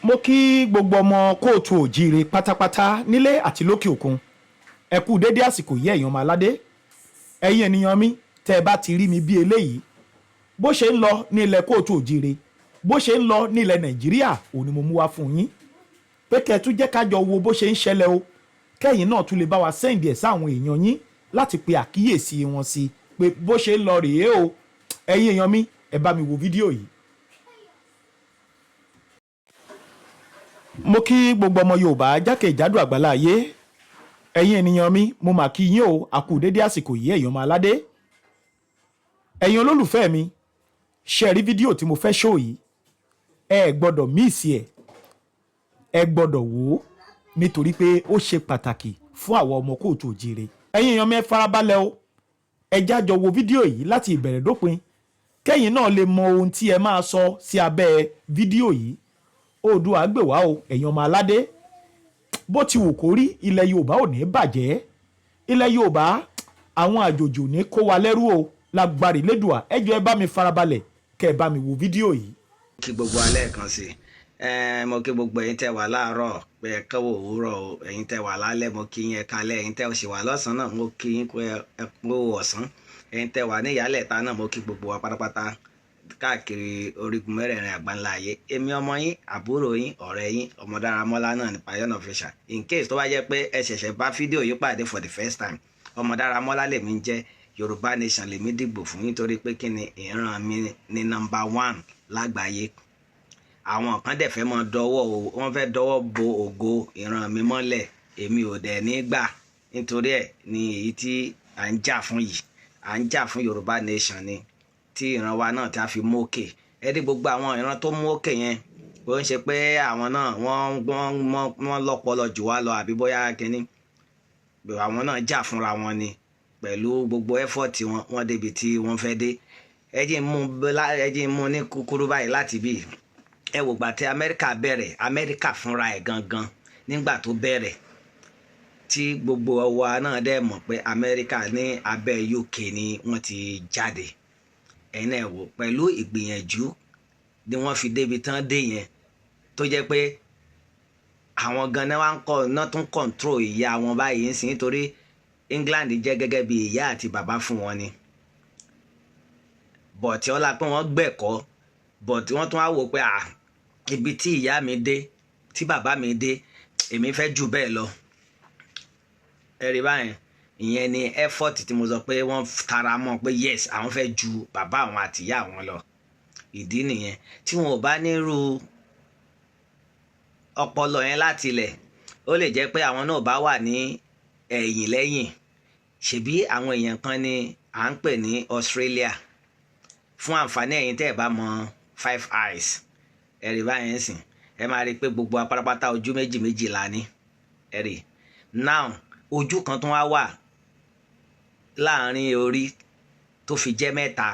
Mo kí gbogbo ọmọ kóòtù òjíire pátápátá nílé àti lókè òkun. Ẹ kú dédé àsìkò yìí, ẹ̀yin ọmọ aládé, ẹ̀yin ènìyàn mi. Tẹ́ ẹ bá ti rí mi bí eléyìí, bó ṣe ń lọ ní ilẹ̀ kóòtù òjíire, bó ṣe ń lọ ní ilẹ̀ Nàìjíríà, òun ni mo mú wá fún yín pé kẹ́ ẹ tún jẹ́ ká jọ wo bó ṣe ń ṣẹlẹ̀ o, kẹ́yìn náà tún lè bá wa send ẹ̀ sáwọn èèyàn yín láti pe àkíyèsí wọn sí pé bó ṣe ń lọ rèé o. Ẹ̀yin èèyàn mi, ẹ bá mi wo fídíò yìí. Mo kí gbogbo ọmọ Yorùbá jákèjádò àgbàlá ayé. Ẹ̀yin ènìyàn mi, mo mà kí yín o. Àkú dédé àsìkò yìí, ẹ̀yin ọmọ aládé, ẹ̀yin olólùfẹ́ mi. Ṣe rí fídíò tí mo fẹ́ show yìí, ẹ gbọ́dọ̀ miss ẹ̀, ẹ gbọ́dọ̀ wò ó, nítorí pé ó ṣe pàtàkì fún àwọn ọmọ kóòtù òjìire. Ẹ̀yin èèyàn mi, ẹ farabalẹ̀ o. Ẹ jájọ wo fídíò yìí láti ìbẹ̀rẹ̀ dópin, kẹ́yìn náà lè mọ ohun tí ẹ máa sọ sí abẹ́ fídíò yìí. Oòduà gbè wá o, ẹ̀yin ọmọ aládé. Bó ti wù kó rí, ilẹ̀ Yorùbá ò ní bàjẹ́. Ilẹ̀ Yorùbá, àwọn àjòjì ò ní kó wa lẹ́rú o, lágbára Elédùà. Ẹ jọ̀ọ́, ẹ bá mi farabalẹ̀ kẹ́ ẹ bá mi wo fídíò yìí. Kí gbogbo alẹ́ kan sí ẹ, mo kí gbogbo ẹ̀yin tẹ́ wà láàárọ̀ pé ẹ kọ́wọ́ òwúrọ̀ o. Ẹ̀yin tẹ́ wà lálẹ́, mo kí yín ẹ kálẹ́. Ẹ̀yin tẹ́ sì wà lọ́sàn-án náà, mo kí yín pé ẹ kú ọ̀sán. Ẹ̀yin tẹ́ wà ní ìyálẹ̀ta náà, mo kí gbogbo wa pátápátá káàkiri orígun mẹ́rẹ̀ẹ̀rin àgbáńlá ayé. Èmi ọmọ yín, àbúrò yín, ọ̀rẹ́ yín, ọmọ Dáramọ́lá náà ní Payan Official. In case tó bá jẹ́ pé ẹ ṣẹ̀ṣẹ̀ bá fídíò yìí pàdé for the first time, ọmọ Dáramọ́lá lèmi ń jẹ́. Yorùbá Nation lèmi dìgbò fún, nítorí pé kí ni, ìran mi ní number one lágbàáyé. Àwọn kan dẹ̀ fẹ́ mọ dọwọ́, wọ́n fẹ́ dọwọ́ bo ògo ìran mi mọ́lẹ̀. Èmi ò dẹ̀ ní gbà. Nítorí ẹ̀ ni èyí tí à ń jà fún yìí, à ń jà fún Yorùbá Nation ni, tí ìran wa náà tí a fi mú òkè. Ẹ rí gbogbo àwọn ìran tó mú òkè yẹn, kò ń ṣe pé àwọn náà wọ́n lọ́pọlọ jù wá lọ àbí bóyá kínní. Àwọn náà jà fúnra wọn ni. Pẹ̀lú gbogbo effort wọn, wọ́n débi tí wọ́n fẹ́ dé. Ẹ jẹ́ mú ní kúkúrú báyìí láti bí ẹ wò gbà tí Amẹ́ríkà bẹ̀rẹ̀. Amẹ́ríkà fúnra ẹ̀ gangan, nígbà tó bẹ̀rẹ̀, tí gbogbo wa náà dẹ̀ mọ̀ pé Amẹ́ríkà ní abẹ́ UK ni wọ́n ti jáde. Ẹ̀yin náà wò, pẹ̀lú ìgbìyànjú ni wọ́n fi débi tán dé yẹn, tó jẹ́ pé àwọn ganan wá ń kọ́ náà tún control ìyá wọn báyìí ń sìn, nítorí England jẹ́ gẹ́gẹ́ bí ìyá àti bàbá fún wọn ni. But ọlá pé wọ́n gbẹ̀kọ́, but wọ́n tún wá wò pé, à, ibi tí ìyá mi dé, tí bàbá mi dé, èmi fẹ́ jù bẹ́ẹ̀ lọ. Ẹ rí báyẹn, ìyẹn ni effort tí mo sọ pé wọ́n tara mọ́ pé yes, àwọn fẹ́ ju bàbá àwọn àti ìyá àwọn lọ. Ìdí nìyẹn. Tí wọn ò bá nírú ọpọlọ yẹn láti ilẹ̀, ó lè jẹ́ pé àwọn náà bá wà ní ẹ̀yìn lẹ́yìn. Ṣebí àwọn èèyàn kan ni à ń pè ní Australia. Fún àǹfààní ẹ̀yin tẹ́ ẹ̀ bá mọ five eyes, ẹ rí báyẹn sìn, ẹ máa rí i pé gbogbo apárápátá, ojú méjì méjì la ní. Ẹ rí now, ojú kan tó wá wà láàrin orí tó fi jẹ́ mẹ́ta.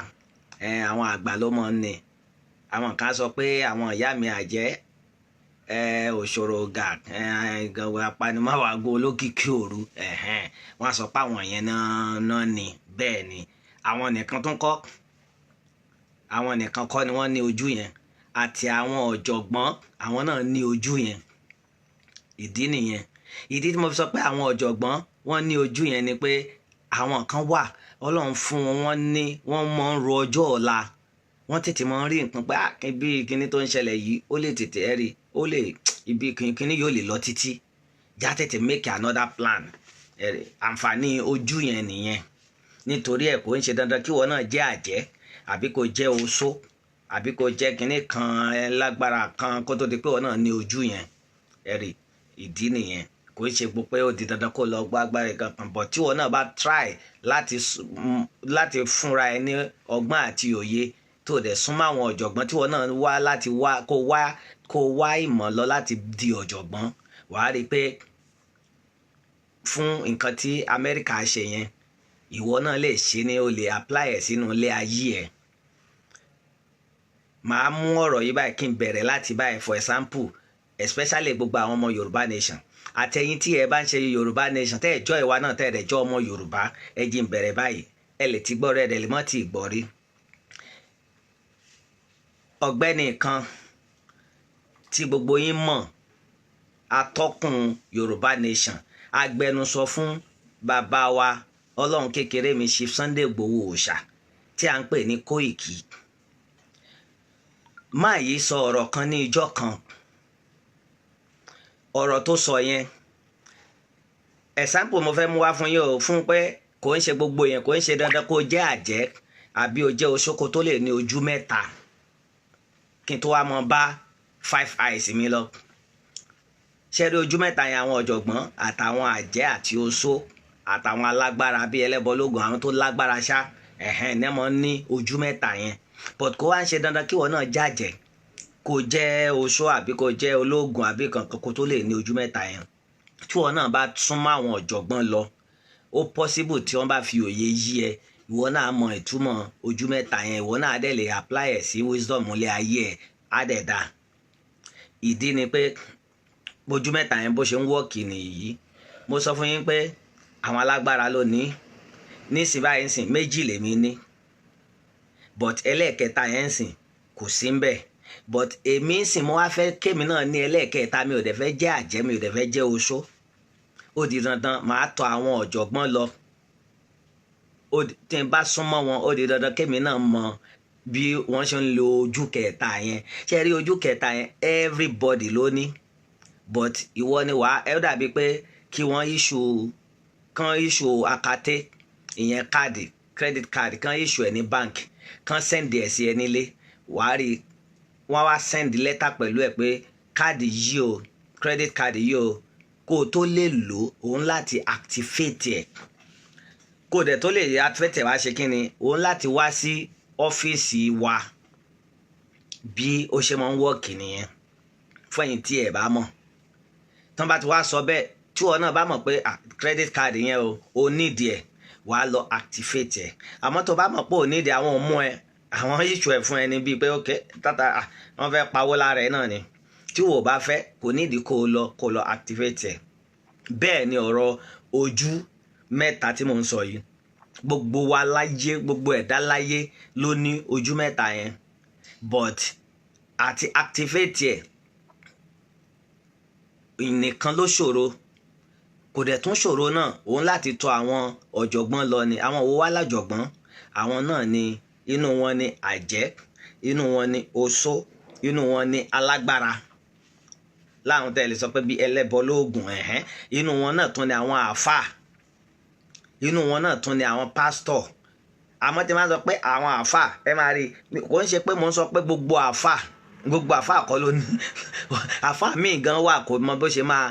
Ẹ àwọn àgbà ló mọ̀ ní. Àwọn kan sọ pé àwọn ìyá mi àjẹ́ ẹ, òṣòro gà ẹ, apanimáwàgó, olókìkí òru. Wọ́n sọ pé àwọn yẹn náà ni. Bẹ́ẹ̀ ni, àwọn nìkan tó ń kọ́, àwọn nìkan kọ́ ni wọ́n ní ojú yẹn. Àti àwọn ọ̀jọ̀gbọ́n, àwọn náà ní ojú yẹn. Ìdí nìyẹn. Ìdí tí mo fi sọ pé àwọn ọ̀jọ̀gbọ́n wọ́n ní ojú yẹn ni pé àwọn kan wà, Ọlọ́run fún wọn, wọ́n ní wọ́n mọ̀ ń ro ọjọ́ ọ̀la. Wọ́n tètè mọ̀ ń rí nǹkan pé bí kíní tó ń ṣẹlẹ̀ yìí, ó lè tètè ẹ́ rí, ó lè ibi kíní yóò lè lọ títí, já tètè make another plan. Àǹfààní ojú yẹn nìyẹn. Nítorí ẹ̀, kò ń ṣe dandan kí ìwọ náà jẹ́ àjẹ́, àbí kò jẹ́ oṣó, àbí kò jẹ́ kinní kan lágbára kan, kó tó di pé ìwọ náà ní ojú yẹn. Ẹ̀rí, ìdí nìyẹn. Kò ń ṣe pé ó di dandan kó lọ gbá agbára kankan, but tí ìwọ náà bá try láti fúnra ẹ ní ọgbọ́n àti òye, tó dẹ̀ súnmọ́ àwọn ọ̀jọ̀gbọ́n, tí ìwọ náà wá láti wá kó wá ìmọ̀ lọ láti di ọ̀jọ̀gbọ́n, wàá rí i pé fún nǹkan tí Amẹ́ríkà ṣe yẹn, ìwọ náà lè ṣe ní, o lè apply ẹ̀ sínú ilé ayé ẹ̀. Màá mú ọ̀rọ̀ yìí báyìí kí n bẹ̀rẹ̀ láti báyìí. For example, especially gbogbo àwọn ọmọ Yorùbá Nation, àtẹ̀yin tí ẹ bá ń ṣe Yorùbá Nation, tẹ́ ẹ̀ jọ́ ìwà náà, tẹ́ ẹ̀ jọ́ ọmọ Yorùbá, ẹ jí n bẹ̀rẹ̀ báyìí. Ẹ lè ti gbọ́ rẹ̀, ẹ lè mọ́ ti gbọ́ rí. Ọ̀gbẹ́ni kan tí gbogbo yín mọ̀, atọ́kùn Yorùbá Nation, agbẹnusọ fún bàbá wa Ọlọ́run kékeré mi, Chief Sunday Igboho Òòṣà, tí à ń pè ní Kóìkì. Máa yìí sọ ọ̀rọ̀ kan ní ijọ́ kan. Ọ̀rọ̀ tó sọ yẹn, example mo fẹ́ mú wá fún yín o, fún pé kò ń ṣe gbogbo yẹn, kò ń ṣe dandan kó jẹ́ àjẹ́ àbí o jẹ́ oṣó kó tó lè ní ojú mẹ́ta. Kí n tó wá mọ bá five eyes mi lọ, ṣé rí ojú mẹ́ta yẹn, àwọn ọ̀jọ̀gbọ́n àtàwọn àjẹ́ àti oṣó àtàwọn alágbára bíi ẹlẹ́bọlógún, àwọn tó lágbára ṣá, ẹ̀hẹ́n, ní wọ́n ní ojú mẹ́ta yẹn. But kó wá ń ṣe dandan kí wọ́n náà jàjẹ́, kó jẹ́ oṣó àbí kó jẹ́ ológun àbí kankan kó tó lè ní ojú mẹ́ta yẹn. Tí wọ́n náà bá súnmọ́ àwọn ọ̀jọ̀gbọ́n lọ, ó possible tí wọ́n bá fi òye yí ẹ, ìwọ náà mọ ìtumọ̀ ojú mẹ́ta yẹn, ìwọ náà dẹ̀ lè apply ẹ̀ sí wisdom ilé ayé ẹ̀, á dẹ̀ da. Ìdí ni pé ojú mẹ́ta yẹn, bó ṣe ń work nìyí. Mo sọ fún yín pé àwọn alágbára ló ní. Nísìn báyìí ń sìn, méjì lèmi ní, but ẹlẹ́ẹ̀kẹta yẹn ń sìn kò sí ń bẹ̀. But èmi ń sìn, mo wá fẹ́ kémi náà ní ẹlẹ́ẹ̀kẹta. Mi ò dẹ̀ fẹ́ jẹ́ àjẹ́, mi ò dẹ̀ fẹ́ jẹ́ oṣó. Ó di dandan, màá tọ̀ àwọn ọ̀jọ̀gbọ́n lọ. Tí n bá súnmọ́ wọn, ó di dandan kémi náà mọ bí wọ́n ṣe ń lo ojú kẹta yẹn. Ṣé rí ojú kẹta yẹn, everybody ló ní, but ìwọ ni wàá ẹ dàbí pé kí wọ́n issue kan, issue akate, ìyẹn káàdì, credit card kan, issue ẹ̀ ní bank kan, send ẹ̀ sí ẹ nílé. Wàá rí wọ́n wá send lẹ́tà pẹ̀lú ẹ̀ pé káàdì yìí o, credit card yìí o, kó o tó lè lò òun láti activate ẹ̀. Kó o dẹ̀ tó lè activate ẹ̀, wá ṣe kí ni? Òun láti wá sí ọ́fíìsì wa. Bí ó ṣe máa ń work nìyẹn, fún ẹ̀yin tí ẹ̀ bá mọ̀. Tán bá ti wá sọ bẹ́ẹ̀, tí wọn náà bá mọ̀ pé credit card yẹn o, ò nídìí ẹ̀, wàá lọ activate ẹ̀. Àmọ́ tó bá mọ̀ pé ò nídìí, àwọn ò mú ẹ, àwọn issue ẹ̀ fún ẹ ní bíi pé ok tata, wọ́n fẹ́ pawó lára ẹ̀ náà ni. Tí wò bá fẹ́, kò nídìí kó o lọ activate ẹ̀. Bẹ́ẹ̀ ni ọ̀rọ̀ ojú mẹ́ta tí mò ń sọ yìí. Gbogbo wa láyé, gbogbo ẹ̀dá láyé ló ní ojú mẹ́ta yẹn, but àti activate ẹ̀ nìkan ló ṣòro. Kò dẹ̀ tún ṣòro náà, òun láti tọ̀ àwọn ọ̀jọ̀gbọ́n lọ ni. Àwọn wo wá lájọ̀gbọ́n? Àwọn náà ni, inú wọn ni àjẹ́, inú wọn ni oṣó, inú wọn ni alágbára, láwọn tẹ́lẹ̀ sọ pé bí ẹlẹ́bọ lóògùn, ẹ̀hẹ́n. Inú wọn náà tún ni àwọn àáfàá, inú wọn náà tún ni àwọn pásítọ̀. Àmọ́ tí wọ́n sọ pé àwọn àáfàá, ẹ máa rí i, kò ń ṣe pé mò ń sọ pé gbogbo àáfàá. Gbogbo àáfàá kọ́ ló ní. Àáfàá míì gan wà, kò mọ bó ṣe máa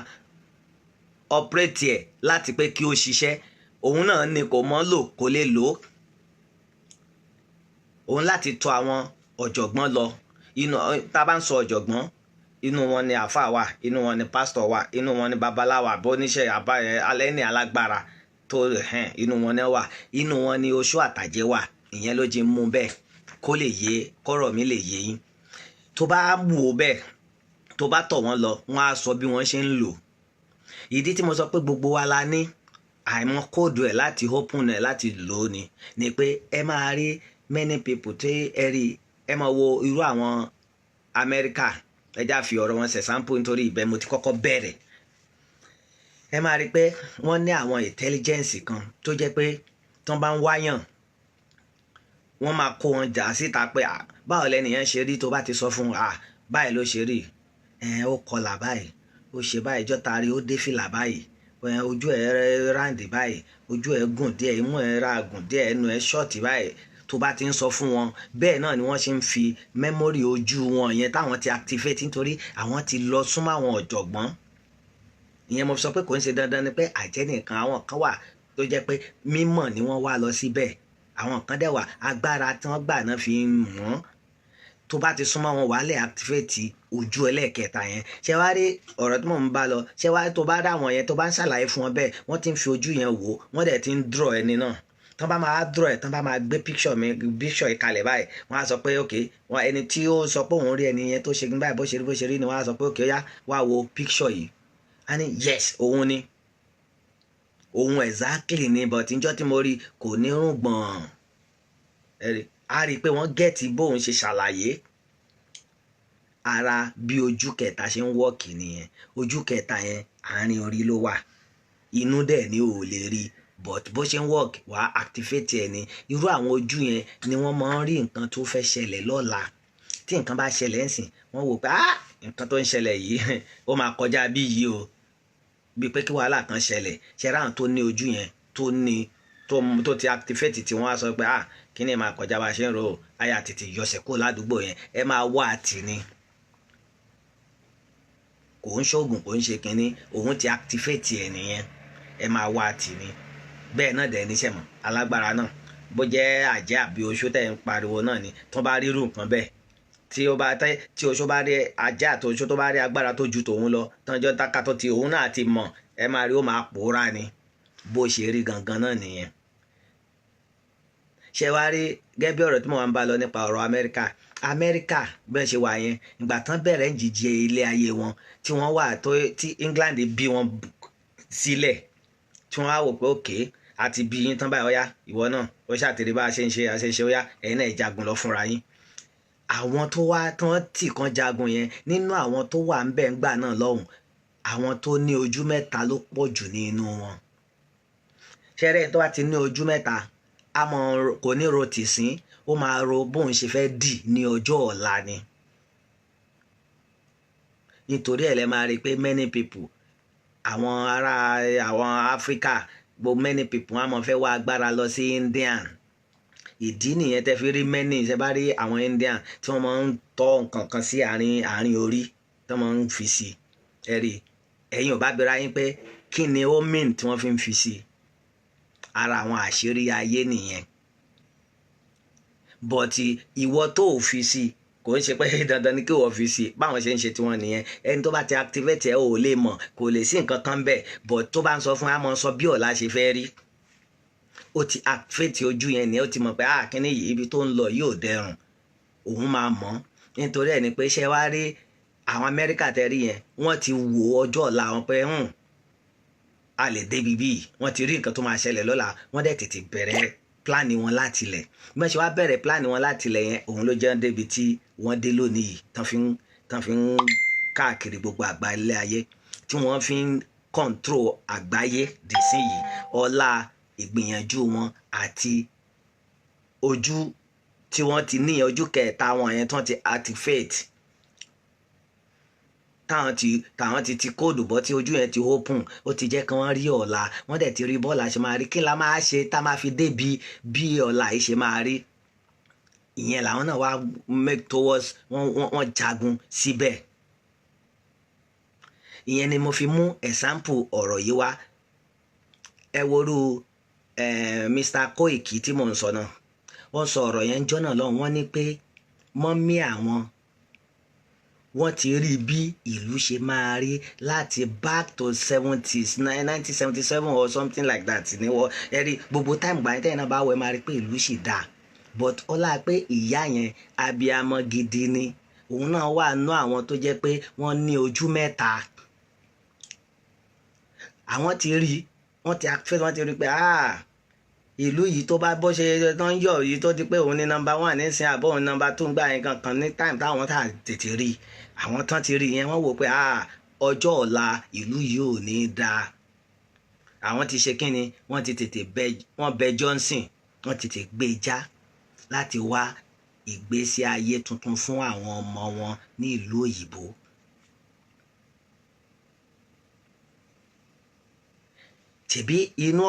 operate ẹ̀ láti pé kí ó ṣiṣẹ́. Òun náà ni kò mọ̀ lò, kò lè lò ó. Òun láti tọ̀ àwọn ọ̀jọ̀gbọ́n lọ. Inú tá a bá ń sọ ọ̀jọ̀gbọ́n, inú wọn ni àáfàá wà, inú wọn ni pásítọ̀ wà, inú wọn ni babaláwo àbọ̀ oníṣẹ́ àbá alẹ́ ní alágbára tó hẹn, inú wọn ni wà, inú wọn ni oṣó àtàjẹ́ wà. Ìyẹn ló jí mú bẹ́ẹ̀ kó lè yé, kọ́rọ̀ mi lè yé yín. Tó bá wù ó bẹ́ẹ̀, tó bá tọ̀ wọ́n lọ, wọ́n á sọ bí wọ́n ṣe ń lò. Ìdí tí mo sọ pé gbogbo wa la ní, àìmọ̀ code ẹ̀ láti open ẹ̀ láti lò ó ni pé ẹ máa rí many people tí ẹ rí, ẹ máa wo irú àwọn Amẹ́ríkà. Ẹ já fi ọ̀rọ̀ wọn ṣe sample nítorí ibẹ̀ mo ti kọ́kọ́ bẹ̀rẹ̀. Ẹ máa rí i pé wọ́n ní àwọn intelligence kan tó jẹ́ pé tí wọ́n bá ń wáyàn, wọ́n máa kó wọn jà síta pé báwo lẹ́nìyẹn ṣe rí. Tó bá ti sọ fún un, báyìí ló ṣe rí ẹ, ó kọlà báyìí, ó ṣe báyìí, jọ́ta rí, ó dé fìlà báyìí, ojú ẹ̀ round báyìí, ojú ẹ̀ gùn díẹ̀, imú ẹ̀ ra gùn díẹ̀, ẹnu ẹ̀ short báyìí. Tó bá ti ń sọ fún wọn bẹ́ẹ̀ náà ni wọ́n ṣe ń fi memory ojú wọn yẹn táwọn ti activate, nítorí àwọn ti lọ súnmọ́ àwọn ọ̀jọ̀gbọ́n. Ìyẹn mo sọ pé kò ń ṣe dandan ni pé àjẹ́ nìkan. Àwọn kan wà tó jẹ́ pé mímọ̀ ni wọ́n wá lọ síbẹ̀. Àwọn kan dẹ̀ wà, agbára tí wọ́n gbà náà fi ń mọ̀. Tó bá ti súnmọ́ wọn, wàá lè activate ojú ẹlẹ́ẹ̀kẹta yẹn. Ṣé wàá rí ọ̀rọ̀ tí mò ń bá lọ? Ṣé wàá tó bá dá àwọn yẹn, tó bá ń ṣàlàyé fún wọn bẹ́ẹ̀, wọ́n ti ń fi ojú yẹn wò, wọ́n dẹ̀ ti ń draw ẹni náà. Tán bá máa draw ẹ̀, tán bá máa gbé picture mi, picture ìkalẹ̀ báyìí, wọ́n á sọ pé ok, wọn ẹni tí ó sọ pé òun rí ẹni yẹn tó ṣe báyìí, bó ṣe rí, bó ṣe rí ni, wọ́n á sọ pé ok, ó yá, wá wo picture yìí. Á ní yes, òun ni, òun exactly ni, but níjọ́ tí mo rí, kò ní rúgbọ̀n. Á rí i pé wọ́n get bóun ṣe ṣàlàyé. Ara bí ojú kẹta ṣe ń wọ́ọ̀kì nìyẹn. Ojú kẹta yẹn, àárín orí ló wà, inú dẹ̀ ni ò lè rí, but bó ṣe ń work, wàá activate ẹ̀ ni. Irú àwọn ojú yẹn ni wọ́n máa ń rí nǹkan tó fẹ́ ṣẹlẹ̀ lọ́la. Tí nǹkan bá ṣẹlẹ̀ ń sìn, wọ́n wò pé, ah, nǹkan tó ń ṣẹlẹ̀ yìí, ó máa kọjá bí yìí o, bíi pé kí wàhálà kan ṣẹlẹ̀. Ṣe ráhùn tó ní ojú yẹn, tó ní tó ti activate, tí wọ́n á sọ pé, ah, kí ni máa kọjá bá a ṣe ń ro àyà, tètè yọsẹ̀ kó ládùúgbò yẹn, ẹ máa wá àtì ni. Kò ń ṣoògùn, kò ń ṣe kínní, òun ti activate ẹ nìyẹn, ẹ máa wá àtì ni. Bẹ́ẹ̀ náà dẹ̀ níṣẹ́ mọ̀ alágbára náà, bó jẹ́ àjẹ́ àbí oṣó tẹ̀ ń pariwo náà ni, tó bá rírú nǹkan bẹ́ẹ̀, tí ó bá tẹ́, tí oṣó bá rí ajá àti oṣó tó bá rí agbára tó ju tòun lọ, tọ́jọ́ táka tó ti òun náà ti mọ̀, ẹ máa rí, ó máa pòórá ni. Bó ṣe rí gangan náà nìyẹn. Ṣé wàá rí gẹ́gẹ́ bí ọ̀rọ̀ tí mo wà ń bá lọ nípa ọ̀rọ̀ Amẹ́ríkà? Amẹ́ríkà bẹ́ẹ̀ ṣe wà yẹn, ìgbà tán bẹ̀rẹ̀ ń jìjẹ ilé ayé wọn, tí wọ́n wà tó tí England bí wọn sílẹ̀, tí wọ́n á wò pé òkè àti bí yín tán báyìí, ọ̀yá ìwọ náà ó ṣàtìrí bá a ṣe ń ṣe, a ṣe ń ṣe, ọ̀yá ẹ̀yin náà jagun lọ fúnra yín. Àwọn tó wá tán tì kan jagun yẹn, nínú àwọn tó wà ń bẹ̀ ń gbà náà lọ́hùn, àwọn tó ní ojú mẹ́ta ló pọ̀ jù nínú wọn. Ṣẹ́rẹ́ tó bá ti ní ojú mẹ́ta, a mọ̀ kò ní ro tìsín, ó máa ro bóun ṣe fẹ́ dì ní ọjọ́ ọ̀la ni. Nítorí ẹ̀ lẹ́ máa rí i pé many people, àwọn ará àwọn Áfíríkà gbogbo, many people, wọn á mọ̀ fẹ́ wá agbára lọ sí Indian. Ìdí nìyẹn tẹ́ fi rí many, ṣe bá rí àwọn Indian tí wọ́n máa ń tọ́ nǹkan kan sí àárín orí, tí wọ́n máa ń fi sí ẹ rí. Ẹ̀yin ò bá bẹ̀rẹ̀ ayín pé kí ni ó mean tí wọ́n fi ń fi sí? Ara àwọn àṣírí ayé nìyẹn. But ìwọ tó ò fi sí, kò ń ṣe pé dandan ni kí wọ́n fi sí. Báwọn ṣe ń ṣe tiwọn nìyẹn. Ẹni tó bá ti activate ẹ, ò lè mọ̀, kò lè sí nǹkan kan bẹ́ẹ̀, but tó bá ń sọ fún amọ̀ sọ bí ọ̀la ṣe fẹ́ rí, ó ti activate ojú yẹn ni. Ó ti mọ̀ pé, ah, kíní yìí, ibi tó ń lọ yóò dẹrùn, òun máa mọ̀. Nítorí ẹ̀ ni pé ṣé wá rí àwọn Amẹ́ríkà tẹ́ rí yẹn, wọ́n ti wò ọjọ́ ọ̀la wọn pé a lè débi bíi, wọ́n ti rí nǹkan tó máa ṣẹlẹ̀ lọ́la, wọ́n dẹ̀ tètè bẹ̀rẹ̀ plan wọn láti ilẹ̀. Bí wọ́n ṣe wá bẹ̀rẹ̀ plan wọn láti ilẹ̀ yẹn, òun ló jẹ́ débi tí wọ́n dé lónìí yìí, tán fi ń káàkiri gbogbo àgbáyé ayé, tí wọ́n fi ń control àgbáyé dìsín yìí. Ọlá ìgbìyànjú wọn àti ojú tí wọ́n ti ní, ojú kẹta wọn yẹn tí wọ́n ti activate, táwọn ti code bọ́, tí ojú yẹn ti open, ó ti jẹ́ kí wọ́n rí ọ̀la. Wọ́n dẹ̀ ti rí bọ́ọ̀lù àṣẹ máa rí, kí la máa ṣe tá máa fi débi bí ọ̀la yìí ṣe máa rí. Ìyẹn làwọn náà wá make towards wọ́n jagun síbẹ̀. Ìyẹn ni mo fi mú example ọ̀rọ̀ yìí wá. Ẹ worú Mr. Koiki tí mò ń sọ náà, wọ́n sọ ọ̀rọ̀ yẹn jọ́nà lọ́hùn. Wọ́n ní pé mummy àwọn, wọ́n ti rí bí ìlú ṣe máa rí láti back to 70s, 1977 or something like that. Ní wọ́n ẹ rí gbogbo time gbà yẹn, tẹ́yìn náà bá wọ, ẹ máa rí pé ìlú sì dáa, but ọlá pé ìyá yẹn abiyamọ gidi ni, òun náà wà nú àwọn tó jẹ́ pé wọ́n ní ojú mẹ́ta. Àwọn ti rí, wọ́n ti activate, wọ́n ti rí pé, ah, ìlú yìí tó bá bó ṣe tó ń yọ̀ yìí, tó di pé òun ní number one nísìnyí àbọ̀ òun number two ń gbà yẹn kankan ní time táwọn tá tètè rí. Àwọn tán ti rí yẹn, wọ́n wò pé, ah, ọjọ́ ọ̀la ìlú yìí ò ní dáa. Àwọn ti ṣe kí ni, wọ́n ti tètè bẹ, wọ́n bẹ Johnson, wọ́n tètè gbé já láti wá ìgbésí ayé tuntun fún àwọn ọmọ wọn ní ìlú òyìnbó. Ṣebí inú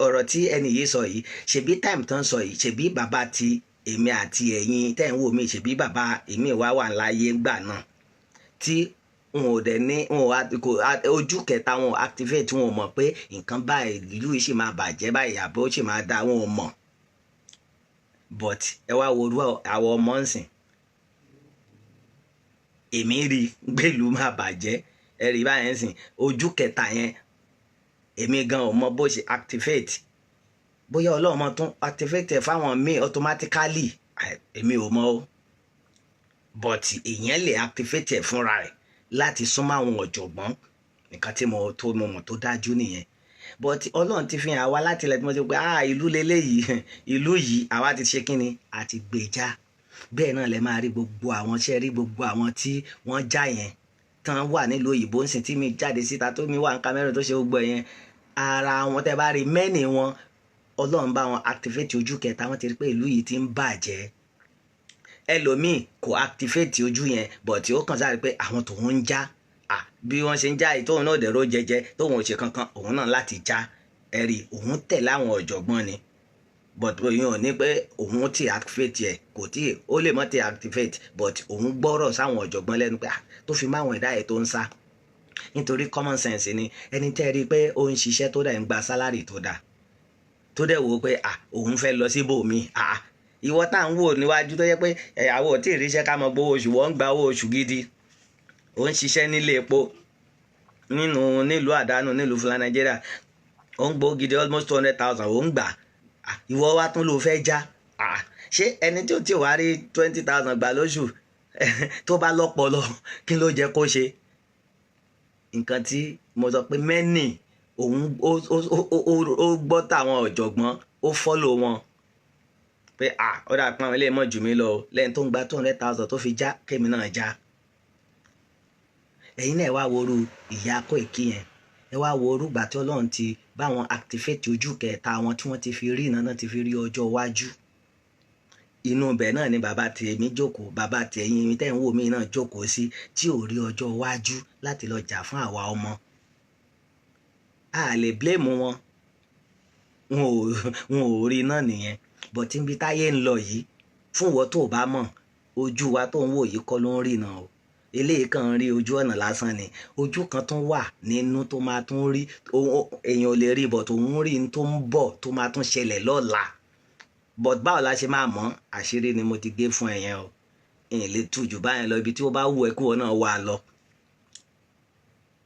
ọ̀rọ̀ tí ẹni yìí sọ yìí, ṣebí time tán sọ yìí, ṣebí bàbá ti èmi àti ẹ̀yin tẹ́ ń wò mí, ṣebí bàbá èmi wá wà láyé gbà náà, tí wọn ò dẹ̀ ní wọn ò kò ojú kẹta wọn ò activate, wọn ò mọ̀ pé nǹkan báyìí, ìlú yìí sì máa bàjẹ́ báyìí àbí ó sì máa da, wọn ò mọ̀. But ẹ wá wo irú àwọn ọmọ ń sìn, èmi rí gbèlú máa bàjẹ́, ẹ rí báyẹn sìn. Ojú kẹta yẹn, èmi gan ò mọ bó ṣe activate, bóyá Ọlọ́run mọ tún activate ẹ̀ fáwọn míì automatically, èmi ò mọ o, but èèyàn lè activate ẹ̀ fúnra rẹ̀ láti súnmọ́ àwọn ọ̀jọ̀gbọ́n. Nǹkan tí mo tó mo mọ̀ tó dájú nìyẹn. But Ọlọ́run ti fi hàn wá láti ilẹ̀ tí mo ti pé, ah, ìlú leléyìí, ìlú yìí, àwa ti ṣe kínni, àti gbèjà. Bẹ́ẹ̀ náà lẹ máa rí gbogbo àwọn ṣẹ́ rí gbogbo àwọn tí wọ́n já yẹn tán wà nílùú òyìnbó ń sìn, tí mi jáde síta, tó mi wà ní Cameroon, tó ṣe gbogbo yẹn, ara wọn tẹ́ bá rí mẹ́nì wọn, Ọlọ́run bá wọn activate ojú kẹta. Wọ́n ti rí pé ìlú yìí ti ń bàjẹ́. Ẹlòmíì kò activate ojú yẹn, but ó kàn sáré pé àwọn tòun ń já, bí wọ́n ṣe ń já yìí, tóun náà dẹ̀rọ jẹjẹ, tóun ò ṣe kankan, òun náà láti já. Ẹ̀rí òun tẹ̀lé àwọn ọ̀jọ̀gbọ́n ni, but òun ò ní pé òun ti activate ẹ̀, kò tí ó lè mọ́ ti activate, but òun gbọ́rọ̀ sáwọn ọ̀jọ̀gbọ́n lẹ́nu pé tó fi máwọn ẹ̀dá yẹn tó ń sá, nítorí common sense ni. Ẹni tẹ́ rí i pé ó ń ṣiṣẹ́, tó dẹ̀ ń gba salary tó dáa, tó dẹ̀ wò ó pé òun fẹ́ lọ síbòmí, ìwọ tá à ń wò níwájú, tó yẹ pé àwọn ò tí ì ríṣẹ́ ká mọ gbowó oṣù, wọ́n ń gba owó oṣù gidi, ó ń ṣiṣẹ́ nílé epo nínú nílùú àdánù, nílùú fúlà Nàìjíríà, ó ń gbowó gidi, almost 200,000 ó ń gbà, ìwọ wa tún ló fẹ́ já. Ṣé ẹni tí ó ti wá rí 20,000 gbà lóṣù, tó bá lọ́pọlọ, kí ló jẹ́ kó ṣe? Nǹkan tí mo sọ pé many, òun ó gbọ́ táwọn ọ̀jọ̀gbọ́n, ó follow wọn pé ó dà pé àwọn eléyìí mọ̀ jù mí lọ o, lẹ́yìn tó ń gba 200,000 tó fi já, kémi náà já. Ẹ̀yin náà wá woru ìyá Kóìkí yẹn, ẹ wá wo orúgbà tí Ọlọ́run ti bá wọn activate ojú kẹta wọn, tí wọ́n ti fi rí iná náà, ti fi rí ọjọ́ iwájú. Inú ibẹ̀ náà ni bàbá tèmi jókòó, bàbá tẹ̀yìn tẹ̀ ń wò mí náà jókòó sí, tí ò rí ọjọ́ iwájú láti lọ jà fún àwa ọmọ. A lè blame wọn, wọn ò rí náà nìyẹn. But níbi táyé ń lọ yìí, fún ìwọ tó o bá mọ̀, ojú wa tó ń wò yìí kọ́ ló ń rí náà o. Eléyìí kàn ń rí ojú ọ̀nà lásán ni. Ojú kan tún wà nínú tó máa tún rí, èèyàn ò lè rí, but òun rí n tó ń bọ̀, tó máa tún ṣẹlẹ̀ lọ́la. But báwo la ṣe máa mọ̀? Àṣírí ni mo ti gé fún ẹ yẹn o. Ìyẹn lè tú jù báyẹn lọ. Ibi tí ó bá wù ẹ́ kí wọn náà wà lọ,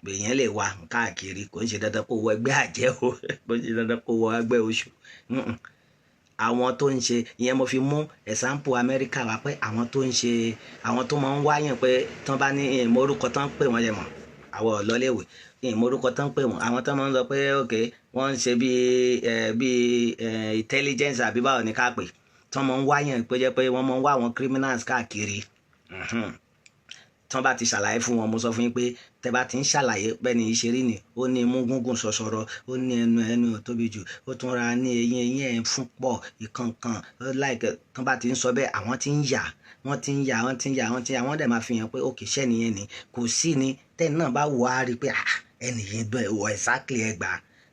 èèyàn lè wà káàkiri. Kò ń ṣe dandan kó wọ ẹgbẹ́ àjẹ́ o, kò ń ṣe dandan kó wọ ẹgbẹ́ oṣù. Àwọn tó ń ṣe ìyẹn, mo fi mú example Amẹ́ríkà wá pé àwọn tó ń ṣe, àwọn tó máa ń wáyàn pé tán bá ní ìmọ̀ orúkọ tán ń pè wọ́n yẹn mọ̀, àwọn ọ̀lọ́léèwé ìmọ̀ orúkọ tán ń pè wọ́n, àwọn tó máa ń sọ pé ok, wọ́n ń ṣe bíi ẹ bíi ẹ intelligence àbí báwo ni ká pè, tán máa ń wáyàn pé jẹ́ pé wọ́n máa ń wá àwọn criminals káàkiri. Tán bá ti ṣàlàyé fún wọn, mo sọ fún yín pé tẹ bá ti ń ṣàlàyé bẹ́ẹ̀ ni ìṣeré ni, ó ní imú gúngùn ṣọṣọrọ, ó ní ẹnu, ẹnu ò tóbi jù, ó tún ra ní eyín, eyín ẹ̀ fún pọ̀ ìkànkàn láìpẹ́. Tán bá ti ń sọ bẹ́ẹ̀, àwọn ti ń yà, wọ́n ti ń yà, wọ́n ti ń yà, wọ́n ti ń yà, wọ́n dẹ̀ máa fi hàn pé òkè iṣẹ́ nìyẹn ni kò sí ni. Tẹ́ni náà bá wò á rí i pé ẹnì yìí bẹ́ẹ̀ wọ exactly ẹ gbà,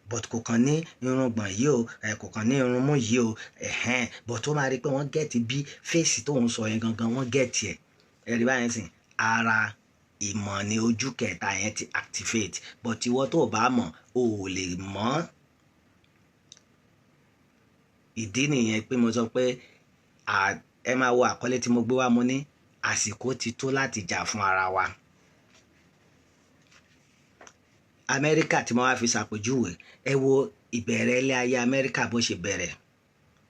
but kò kàn ní irùngbọ̀n yìí o, kò kàn ní irunmú yìí o, ẹ̀hẹ́n, but ó máa rí i pé wọ́n get bí face tóun sọ yẹn gangan, wọ́n get ẹ̀. Ẹ̀rí báyẹn sìn, ara ìmọ̀ ni ojú kẹta yẹn ti activate. But ìwọ tó o bá mọ̀, o ò lè mọ̀. Ìdí nìyẹn pé mo sọ pé ẹ máa wo àkọlé tí mo gbé wá. Mo ní àsìkò ti tó láti jà fún ara wa. Amẹ́ríkà tí mo wá fi ṣàpèjúwe, ẹ wo ìbẹ̀rẹ̀ ilé ayé Amẹ́ríkà bó ṣe bẹ̀rẹ̀.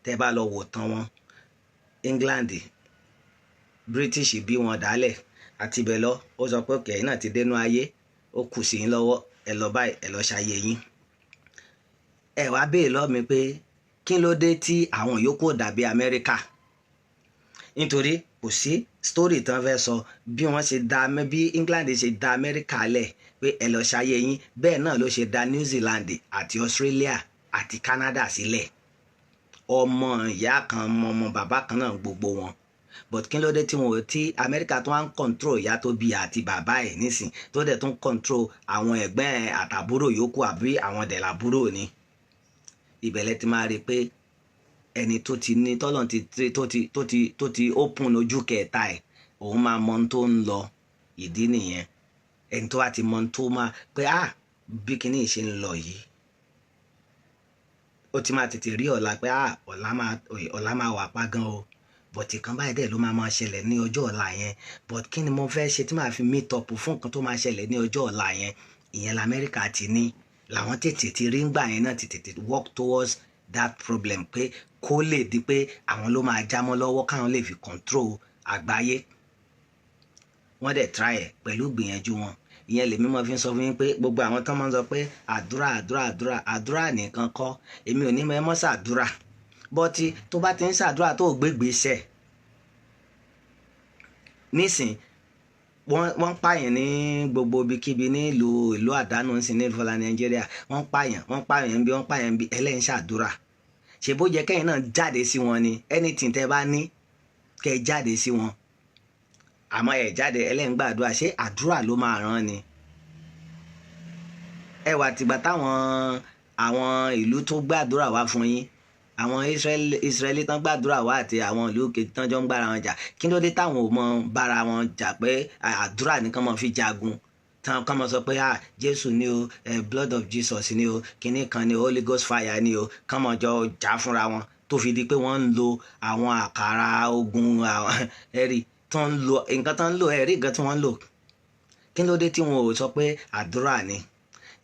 Tẹ́ bá lọ wò tán wọn, England, British bí wọn dálẹ̀ àti ibẹ̀ lọ, ó sọ pé òkè náà ti dénú ayé, ó kù sí yín lọ́wọ́, ẹ lọ báyìí, ẹ lọ ṣayé yín. Ẹ wá béèrè lọ́ọ̀ mi pé kí ló dé tí àwọn yòókù ò dàbí Amẹ́ríkà? Nítorí kò sí story tán fẹ́ sọ bí wọ́n ṣe da, bí England ṣe da Amẹ́ríkà lẹ̀ pé ẹ lọ ṣayé yín, bẹ́ẹ̀ náà ló ṣe da New Zealand àti Australia àti Canada sílẹ̀. Ọmọ ìyá kan, ọmọ bàbá kan náà gbogbo wọn. But kí ló dé tí wọn ò tí Amẹ́ríkà tó wá ń control ìyá tó bí àti bàbá ẹ̀ nísìn, tó dẹ̀ tún control àwọn ẹ̀gbọ́n ẹ̀ àtàbúrò yòókù, àbí àwọn dẹ̀ làbúrò ni? Ìbẹ̀lẹ̀ ti máa rí i pé ẹni tó ti ní tọ́lọ̀ ti tó ti open ojú kẹta ẹ̀, òun máa mọ ohun tó ń lọ. Ìdí nìyẹn, ẹni tó bá ti mọ ohun tó máa pé bí kinní ṣe ń lọ yìí, ó ti máa tètè rí ọ̀la pé ọ̀la máa wà pa gan o, but ìkan báyìí dẹ̀ ló máa máa ṣẹlẹ̀ ní ọjọ́ ọ̀la yẹn. But kí ni mo fẹ́ ṣe tí màá fi meet up fún nǹkan tó máa ṣẹlẹ̀ ní ọjọ́ ọ̀la yẹn? Ìyẹn lamẹ́ríkà ti ní, làwọn tètè ti rí ngbà yẹn náà, ti tètè work towards that problem pé kó lè di pé àwọn ló máa jámọ́ lọ́wọ́, káwọn lè fi control àgbáyé. Wọ́n dẹ̀ try ẹ̀ pẹ̀lú gbìyànjú wọn. Ìyẹn lèmi máa fi ń sọ fún yín pé gbogbo àwọn tán máa ń sọ pé àdúrà, àdúrà, àdúrà, àdúrà nìkan kọ́. Èmi ò ní mọ ẹ mọ́ ṣàdúrà, but tó bá ti ń ṣàdúrà tó gbégbèsè. Nísìn wọ́n pààyàn ní gbogbo ibikíbi ní ìlú àdánù ń sìn ní ìfọlá Nàìjíríà. Wọ́n pààyàn, wọ́n pààyàn bí, wọ́n pààyàn bí. Ẹlẹ́yìn ṣàdúrà, ṣe bó jẹ́ kẹ́yìn náà jáde sí wọn ni? Anything tẹ́ bá ní, kẹ́ ẹ jáde sí wọn. Àmọ́ ẹ jáde, ẹlẹ́yìn gbàdúrà. Ṣé àdúrà ló máa ràn ni? Ẹ wà tìgbà táwọn àwọn ìlú tó gbàdúrà wá fún yín, àwọn Israẹli tán gbàdúrà wá àti àwọn ìlú kejì tán jọ ń gbára wọn jà, kí ló dé táwọn ò mọ bára wọn jà pé àdúrà nìkan mọ fi jagun, tán kàn mọ sọ pé, "Ah, Jésù ni o, blood of Jesus ni o, kinní kan ni o, Holy Ghost fire ni o," kàn mọ jọ jà fúnra wọn, tó fi di pé wọ́n ń lo àwọn àkàrà ogun ẹ̀rí tó ń lo nǹkan tó ń lò, ẹ̀rí nǹkan tí wọ́n ń lò? Kí ló dé tí wọn ò sọ pé àdúrà ni?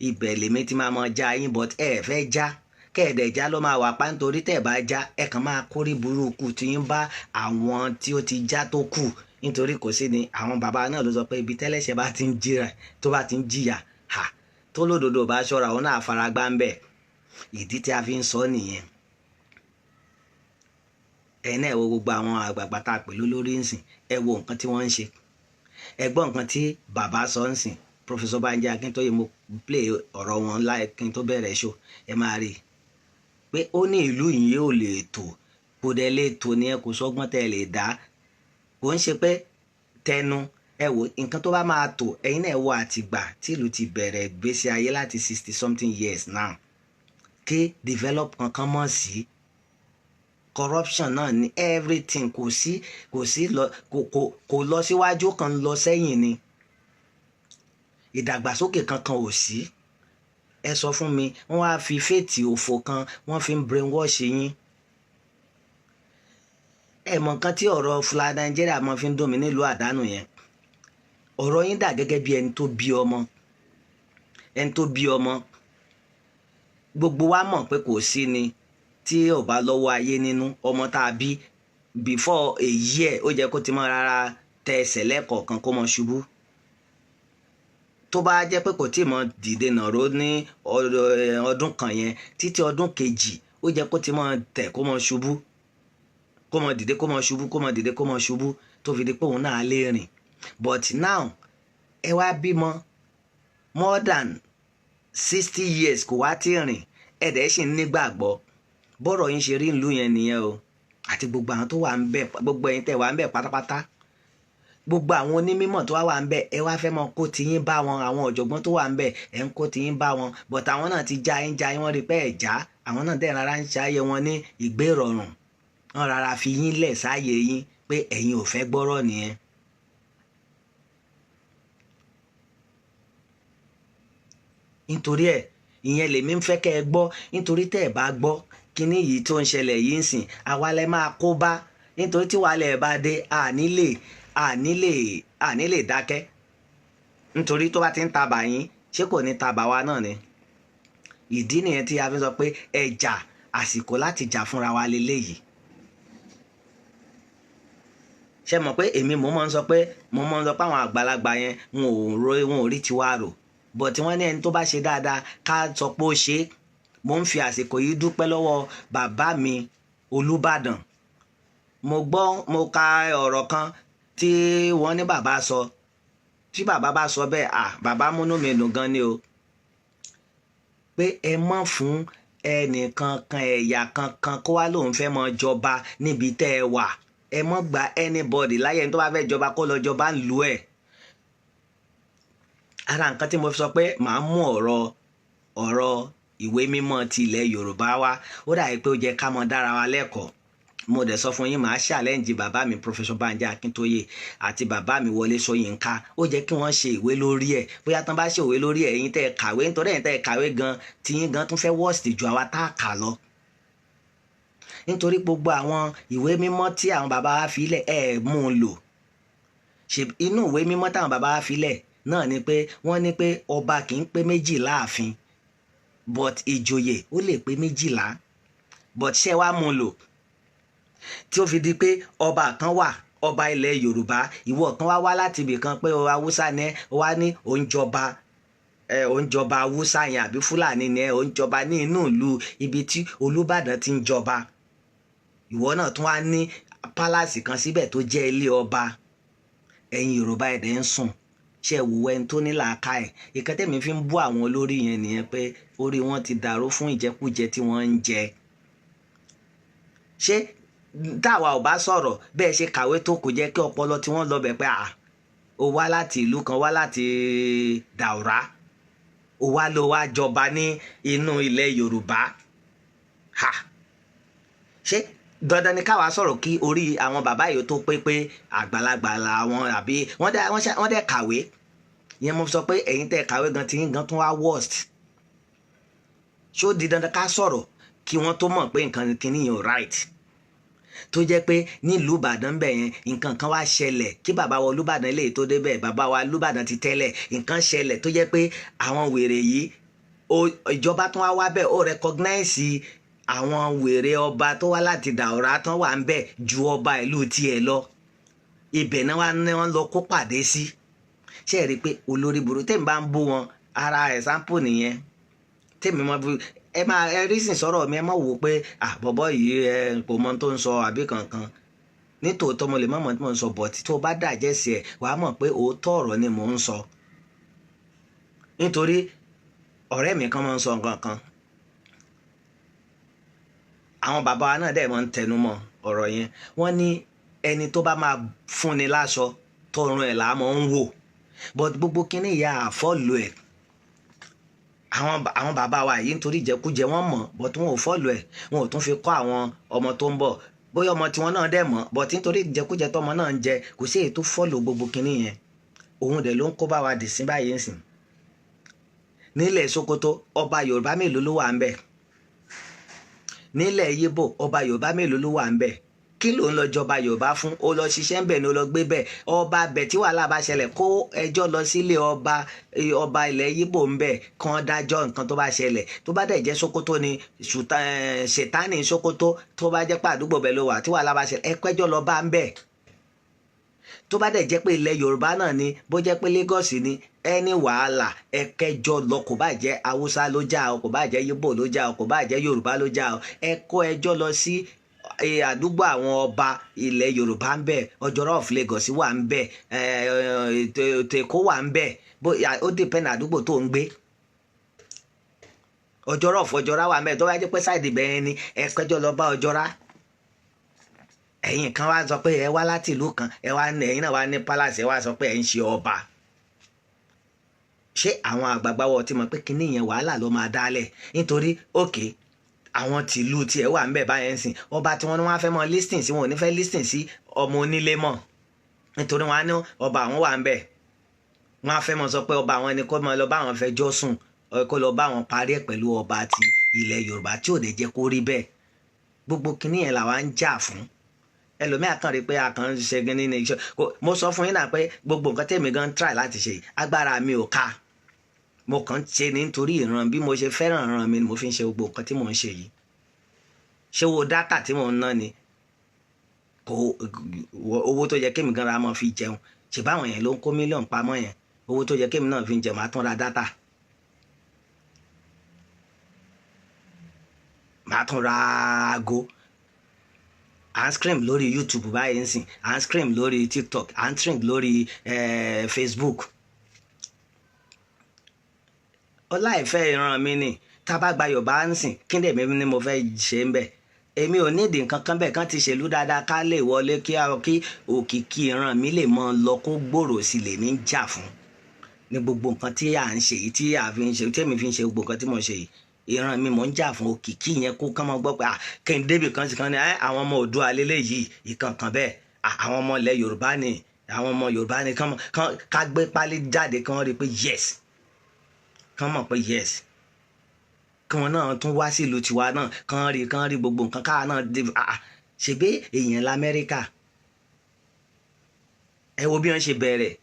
Ibẹ̀ lèmi ti máa mọ já yín, but ẹ fẹ́ já. Kẹ́ẹ̀dẹ̀ já ló máa wà pa, nítorí tẹ̀ bá já, ẹ kàn máa kórí burúkú tí ń bá àwọn tí ó ti já tó kù, nítorí kò sí ni. Àwọn bàbá náà ló sọ pé ibi tẹ́lẹ̀ṣẹ̀ bá ti ń jìyà, tó bá ti ń jìyà ha, tó lódodo bá ṣọ́ra, òun náà faragbá ń bẹ̀. Ìdí tí a fi ń sọ nìyẹn. Ẹ náà wo gbogbo àwọn àgbààgbà tá a pè lólórí ńsìn, ẹ wo nǹkan tí wọ́n ń ṣe. Ẹ gbọ́ nǹkan tí bàbá sọ ńsìn, Professor Banji Akintoye. Mo play ọ̀rọ̀ wọn láì kí n tó bẹ̀rẹ̀ show. Ẹ máa rí i pé ó ní ìlú yìí ò lè tò, kò dẹ̀ lè tò ní. Ẹ kò sọ́gbọ́n tẹ́ ẹ lè dá, kò ń ṣe pé tẹnu. Ẹ wò nǹkan tó bá máa tò. Ẹ̀yin náà wo àtìgbà tí ìlú ti bẹ̀rẹ̀ gbésí ayé láti 60 something years now, kí develop kankan mọ̀ sí. Corruption náà ní everything. Kò sí lọ, kò lọ síwájú kan, lọ sẹ́yìn ni. Ìdàgbàsókè kankan ò sí. Ẹ sọ fún mi, wọ́n wá fi faith òfò kan, wọ́n fi ń brainwash yín. Ẹ mọ̀ nǹkan tí ọ̀rọ̀ fúlà Nàìjíríà mọ̀ fi ń dùn mí nílùú àdánù yẹn. Ọ̀rọ̀ yín dà gẹ́gẹ́ bí ẹni tó bí ọmọ. Ẹni tó bí ọmọ, gbogbo wa mọ̀ pé kò sí ni tí ò bá lọ́wọ́ ayé nínú. Ọmọ tá a bí, before a year, ó jẹ́ kó ti mọ́ rárá tẹ ẹsẹ̀ lẹ́ẹ̀kọ̀ọ̀kan, kó mọ ṣubú. Tó bá jẹ́ pé kò tí ì mọ dìde nàró ní ọdún kan yẹn, títí ọdún kejì, ó jẹ́ kó ti mọ tẹ̀, kó mọ ṣubú, kó mọ dìde, kó mọ ṣubú, kó mọ dìde, kó mọ ṣubú, tó fi di pé òun náà lè rìn. But now, ẹ wá bímọ more than 60 years, kò wá tí rìn, ẹ dẹ̀ ṣì ń nígbàgbọ́. Bọ́rọ̀ yín ṣe rí ìlú yẹn nìyẹn o, àti gbogbo àwọn tó wà ń bẹ̀, gbogbo ẹ̀yin tẹ́ wà ń bẹ̀ pátápátá, gbogbo àwọn onímọ̀ tó wà wà ń bẹ̀. Ẹ wá fẹ́ mọ kó tiyín bá wọn. Àwọn ọ̀jọ̀gbọ́n tó wà ń bẹ̀, ẹ̀ ń kó tiyín bá wọn, but àwọn náà ti já yín, já yín. Wọ́n rí pé ẹ̀ já, àwọn náà dẹ̀ rárá ń ṣayé wọn ní ìgbé ìrọ̀rùn. Wọ́n rárá fi yín lẹ̀ sáàyè yín pé ẹ̀yin ò fẹ́ gbọ́rọ̀ nìyẹn. Nítorí ẹ̀, ìyẹn lèmi ń fẹ́ kẹ́ ẹ gbọ́, nítorí tẹ́ ẹ bá gbọ́ kíní yìí tó ń ṣẹlẹ̀ yìí ń sìn, àwa lẹ máa kó bá, nítorí tí wàhálà ẹ̀ bá dé, àní lè dákẹ́, nítorí tó bá ti ń tabà yín, ṣé kò ní tabà wa náà ni? Ìdí nìyẹn tí a fi sọ pé ẹ jà. Àsìkò láti jà fúnra wa leléyìí. Ṣe mọ̀ pé èmi mo máa ń sọ pé àwọn àgbàlagbà yẹn, wọn ò ro, wọn ò rí tiwa rò, but wọ́n ní ẹni tó bá ṣe dáadáa, ká sọ pé ó ṣe é. Mo ń fi àsìkò yìí dúpẹ́ lọ́wọ́ bàbá mi Olúbàdàn. Mo gbọ́, mo ka ọ̀rọ̀ kan tí wọ́n ní bàbá sọ. Tí bàbá bá sọ bẹ́ẹ̀, à bàbá múnú mi dùn gan ni o, pé ẹ mọ̀ fún ẹnìkankan, ẹ̀yà kankan kó wá lóun fẹ́ mọ jọba níbi tẹ́ ẹ wà. Ẹ mọ̀ gba anybody láyé. Ẹni tó bá fẹ́ jọba, kó lọ jọba ń lu ẹ̀. Ara nǹkan tí mo fi sọ pé màá mú ọ̀rọ̀ ìwé mímọ́ ti ilẹ̀ Yorùbá wá, ó dàbí pé ó jẹ́ ká mọ dára wa lẹ́kọ̀ọ́. Mo dẹ̀ sọ fún yín, màá challenge bàbá mi Professor Banji Akíntóyè àti bàbá mi Wọlé Ṣóyínká. Ó jẹ́ kí wọ́n ṣe ìwé lórí ẹ̀. Bóyá tán bá ṣe ìwé lórí ẹ̀, ẹ̀yin tẹ́ ẹ kàwé, nítorí ẹ̀yin tẹ́ ẹ kàwé gan, tiyín gan tún fẹ́ worst ju àwa tá a kà lọ, nítorí gbogbo àwọn ìwé mímọ́ tí àwọn bàbá wa fi lẹ̀, ẹ̀ mú un lò. Ṣe inú ìwé mímọ́ táwọn bàbá wa fi lẹ̀ náà ni pé wọ́n ní pé ọba kì í pé méjì láàfin, but ìjòyè ó lè pé 12. But ṣé wàá mú un lò tí ó fi di pé ọba kan wà, ọba ilẹ̀ Yorùbá, ìwọ kan wá wá láti ibì kan pé Haúsá ni ẹ, wá ní òǹjọba ẹ, òǹjọba Haúsá yẹn, àbí Fúlàní ni ẹ, òǹjọba ní inú ìlú ibi tí Olúbàdàn ti ń jọba? Ìwọ náà tún wá ní palace kan síbẹ̀ tó jẹ́ ilé ọba. Ẹ̀yin Yorùbá ẹ̀dẹ̀ ń sùn. Ṣe wù ẹni tó ní làákàyè? Ìkan tẹ̀mí fi ń bú àwọn olórí yẹn nìyẹn, pé orí wọn ti dàrú fún ìjẹkújẹ tí wọ́n ń jẹ. Ṣé táwa ò bá sọ̀rọ̀ bẹ́ẹ̀, ṣe kàwé tó, kò jẹ́ kí ọpọlọ tí wọ́n lọ bẹ̀ pé à ó wá láti ìlú kan, wá láti Daura, ó wá ló wá jọba ní inú ilẹ̀ Yorùbá ha? Ṣé dandan ni káwa sọ̀rọ̀ kí orí àwọn bàbá yìí tó pé, pé àgbàlagbà làwọn, àbí wọ́n dẹ̀ kàwé yẹn? Mo sọ pé ẹ̀yin tẹ́ kàwé gan, tí yín gan tún wá worst. Ṣó di dandan ká sọ̀rọ̀ kí wọ́n tó mọ̀ pé nǹkan kìíní yẹn ò right? Tó jẹ́ pé nílùú Ìbàdàn bẹ̀ yẹn, nǹkan kan wá ṣẹlẹ̀ kí bàbá wa Olúbàdàn lè tó débẹ̀. Bàbá wa Olúbàdàn ti tẹ́lẹ̀, nǹkan ṣẹlẹ̀ tó jẹ́ pé àwọn wèrè yìí, ìjọba tó wá wá bẹ́ẹ̀, ó recognize àwọn wèrè ọba tó wá láti Daura tán wà ń bẹ̀ ju ọba ìlú tiẹ̀ lọ. Ibẹ̀ náà wá ní wọ́n lọ kó pàdé sí. Ṣe é rí i pé olórí burú tèmi bá ń bú wọn, ara example nìyẹn tèmi mọ bí ẹ máa ẹ rí sìn sọ̀rọ̀ mi. Ẹ má wò ó pé bọ̀bọ̀ yìí, ẹ kò mọ tó ń sọ àbí kankan. Nítòótọ́, mo lè má mọ̀ tí mo ń sọ, but tó o bá dàjẹ́ sí ẹ, wàá mọ̀ pé òótọ́ ọ̀rọ̀ ni mò ń sọ. Nítorí ọ̀rẹ́ mi kan máa ń sọ nǹkan kan, àwọn bàbá wa náà dẹ̀ máa ń tẹnu mọ́ ọ̀rọ̀ yẹn. Wọ́n ní ẹni tó bá máa fúnni láṣọ, tọrùn ẹ̀ là á máa ń wò. But gbogbo kínní ìyá àfọ́lù ẹ̀, àwọn bàbá wa yìí, nítorí ìjẹkújẹ, wọ́n mọ̀, but wọn ò follow ẹ̀. Wọn ò tún fi kọ́ àwọn ọmọ tó ń bọ̀. Bóyá ọmọ tiwọn náà dẹ̀ mọ̀, but nítorí ìjẹkújẹ tọmọ náà ń jẹ, kò sí èyí tó follow gbogbo kínní yẹn. Òun dẹ̀ ló ń kó bá wa dì sí báyìí ń sìn. Nílẹ̀ Sokoto, ọba Yorùbá mélòó ló wà ń bẹ̀? Nílẹ̀ Yíbò, ọba Yorùbá mélòó ló wà ń bẹ̀? Kí ló ń lọ jọba Yorùbá fún? Ó lọ ṣiṣẹ́ ń bẹ̀ ni, ó lọ gbé bẹ̀. Ọba bẹ̀, tí wàhálà bá ṣẹlẹ̀, kó ẹjọ́ lọ sílé ọba, ọba ilẹ̀ Yíbò ń bẹ̀, kàn dájọ́ nǹkan tó bá ṣẹlẹ̀. Tó bá dẹ̀ jẹ́ Sokoto ni, ṣètánì Sokoto, tó bá jẹ́ pé àdúgbò bẹ̀ ló wà, tí wàhálà bá ṣẹlẹ̀, ẹ kẹ́jọ́ lọ bá ń bẹ̀. Tó bá dẹ̀ jẹ́ pé ilẹ̀ Yorùbá náà ni, bó jẹ́ pé Lagos ni, ẹni wàhálà, ẹ kẹjọ lọ. Kò bá jẹ́ Haúsá ló já o, kò bá jẹ́ Yíbò ló já o, kò bá jẹ́ Yorùbá ló já o, ẹ kó ẹjọ́ lọ sí àdúgbò àwọn ọba ilẹ̀ Yorùbá ń bẹ̀. Ọjọ́rọ̀ of Lagos wà ń bẹ̀, Èkó wà ń bẹ̀. Ó depend àdúgbò tó ń gbé. Ọjọ́rọ̀ of Ọjọ́rà wà ń bẹ̀. Tó bá jẹ́ pé side bẹ́ẹ̀ ni, ẹ kẹjọ́ lọ bá Ọjọ́rà. Ẹ̀yin kan wá sọ pé ẹ wá láti ìlú kan, ẹ wá, ẹ̀yin náà wá ní palace, ẹ wá sọ pé ẹ ń ṣe ọba. Ṣé àwọn àgbààgbà wọ ti mọ̀ pé kinní yẹn, wàhálà ló máa dálẹ̀? Nítorí òkè àwọn tìlú tiẹ̀ wà ń bẹ̀ báyẹn ń sìn, ọba tí wọ́n ní wọ́n á fẹ́ mọ listen sí, wọn ò ní fẹ́ listen sí ọmọ onílé mọ̀, nítorí wọn á ní ọba àwọn wà ń bẹ̀. Wọ́n á fẹ́ mọ sọ pé ọba àwọn ẹni kó mọ lọ bá àwọn fẹjọ́ sùn, kó lọ bá àwọn parí ẹ̀ pẹ̀lú ọba ti ilẹ̀ Yorùbá, tí ò dẹ̀ jẹ́ kó rí bẹ́ẹ̀. Gbogbo kinní yẹn làwa ń jà fún. Ẹlòmíà kàn rí pé a kàn ń ṣe gíní ní iṣẹ́. Mo sọ fún yín náà pé gbogbo nǹkan tèmi gan try láti ṣe, agbára mi ò ká. Mo kàn ń ṣe ní nítorí ìran, bí mo ṣe fẹ́ràn ìran mi ni mo fi ń ṣe gbogbo nǹkan tí mò ń ṣe yìí. Ṣé wo data tí mò ń ná ni kò owó tó yẹ kémi gan ra mọ́ fi jẹun? Ṣe báwọn yẹn ló ń kó mílíọ̀nù pamọ́ yẹn? Owó tó yẹ kémi náà fi ń jẹun, máa tún ra data, máa tún ra aago. À ń stream lórí YouTube báyìí ń sìn, à ń stream lórí TikTok, à ń stream lórí Facebook. Ọlá ìfẹ́ ìran mi ni. Tá a bá gba Yorùbá ń sìn, kí ni èmi ni mo fẹ́ ṣe ń bẹ̀? Èmi ò nídìí nǹkan kan bẹ́ẹ̀. Kán ti ṣèlú dáadáa, ká lè wọlé, kí òkìkí ìran mi lè mọ lọ, kó gbòòrò sí, lèmi ń jà fún ní gbogbo nǹkan tí à ń ṣe yìí, tí à fi ń ṣe, tí èmi fi ń ṣe gbogbo nǹkan tí mo ń ṣe yìí. Ìran mi mò ń jà fún, òkìkí yẹn, kó kán mọ gbọ́ pé kí n débì kan sí kan ní àwọn ọmọ Oòduà lélẹ́yìí, ìkànkàn bẹ́ẹ̀, àwọn ọmọ ilẹ̀ Yorùbá ni, àwọn ọmọ Yorùbá ni. Kán ká gbé pálí jáde, kán rí i pé yes, kán mọ̀ pé yes, kí wọn náà tún wá sílùú tiwa náà, kán rí gbogbo nǹkan káwa náà dé. Ṣebí èèyàn lamẹ́ríkà, ẹ wo bí wọ́n ṣe bẹ̀rẹ̀.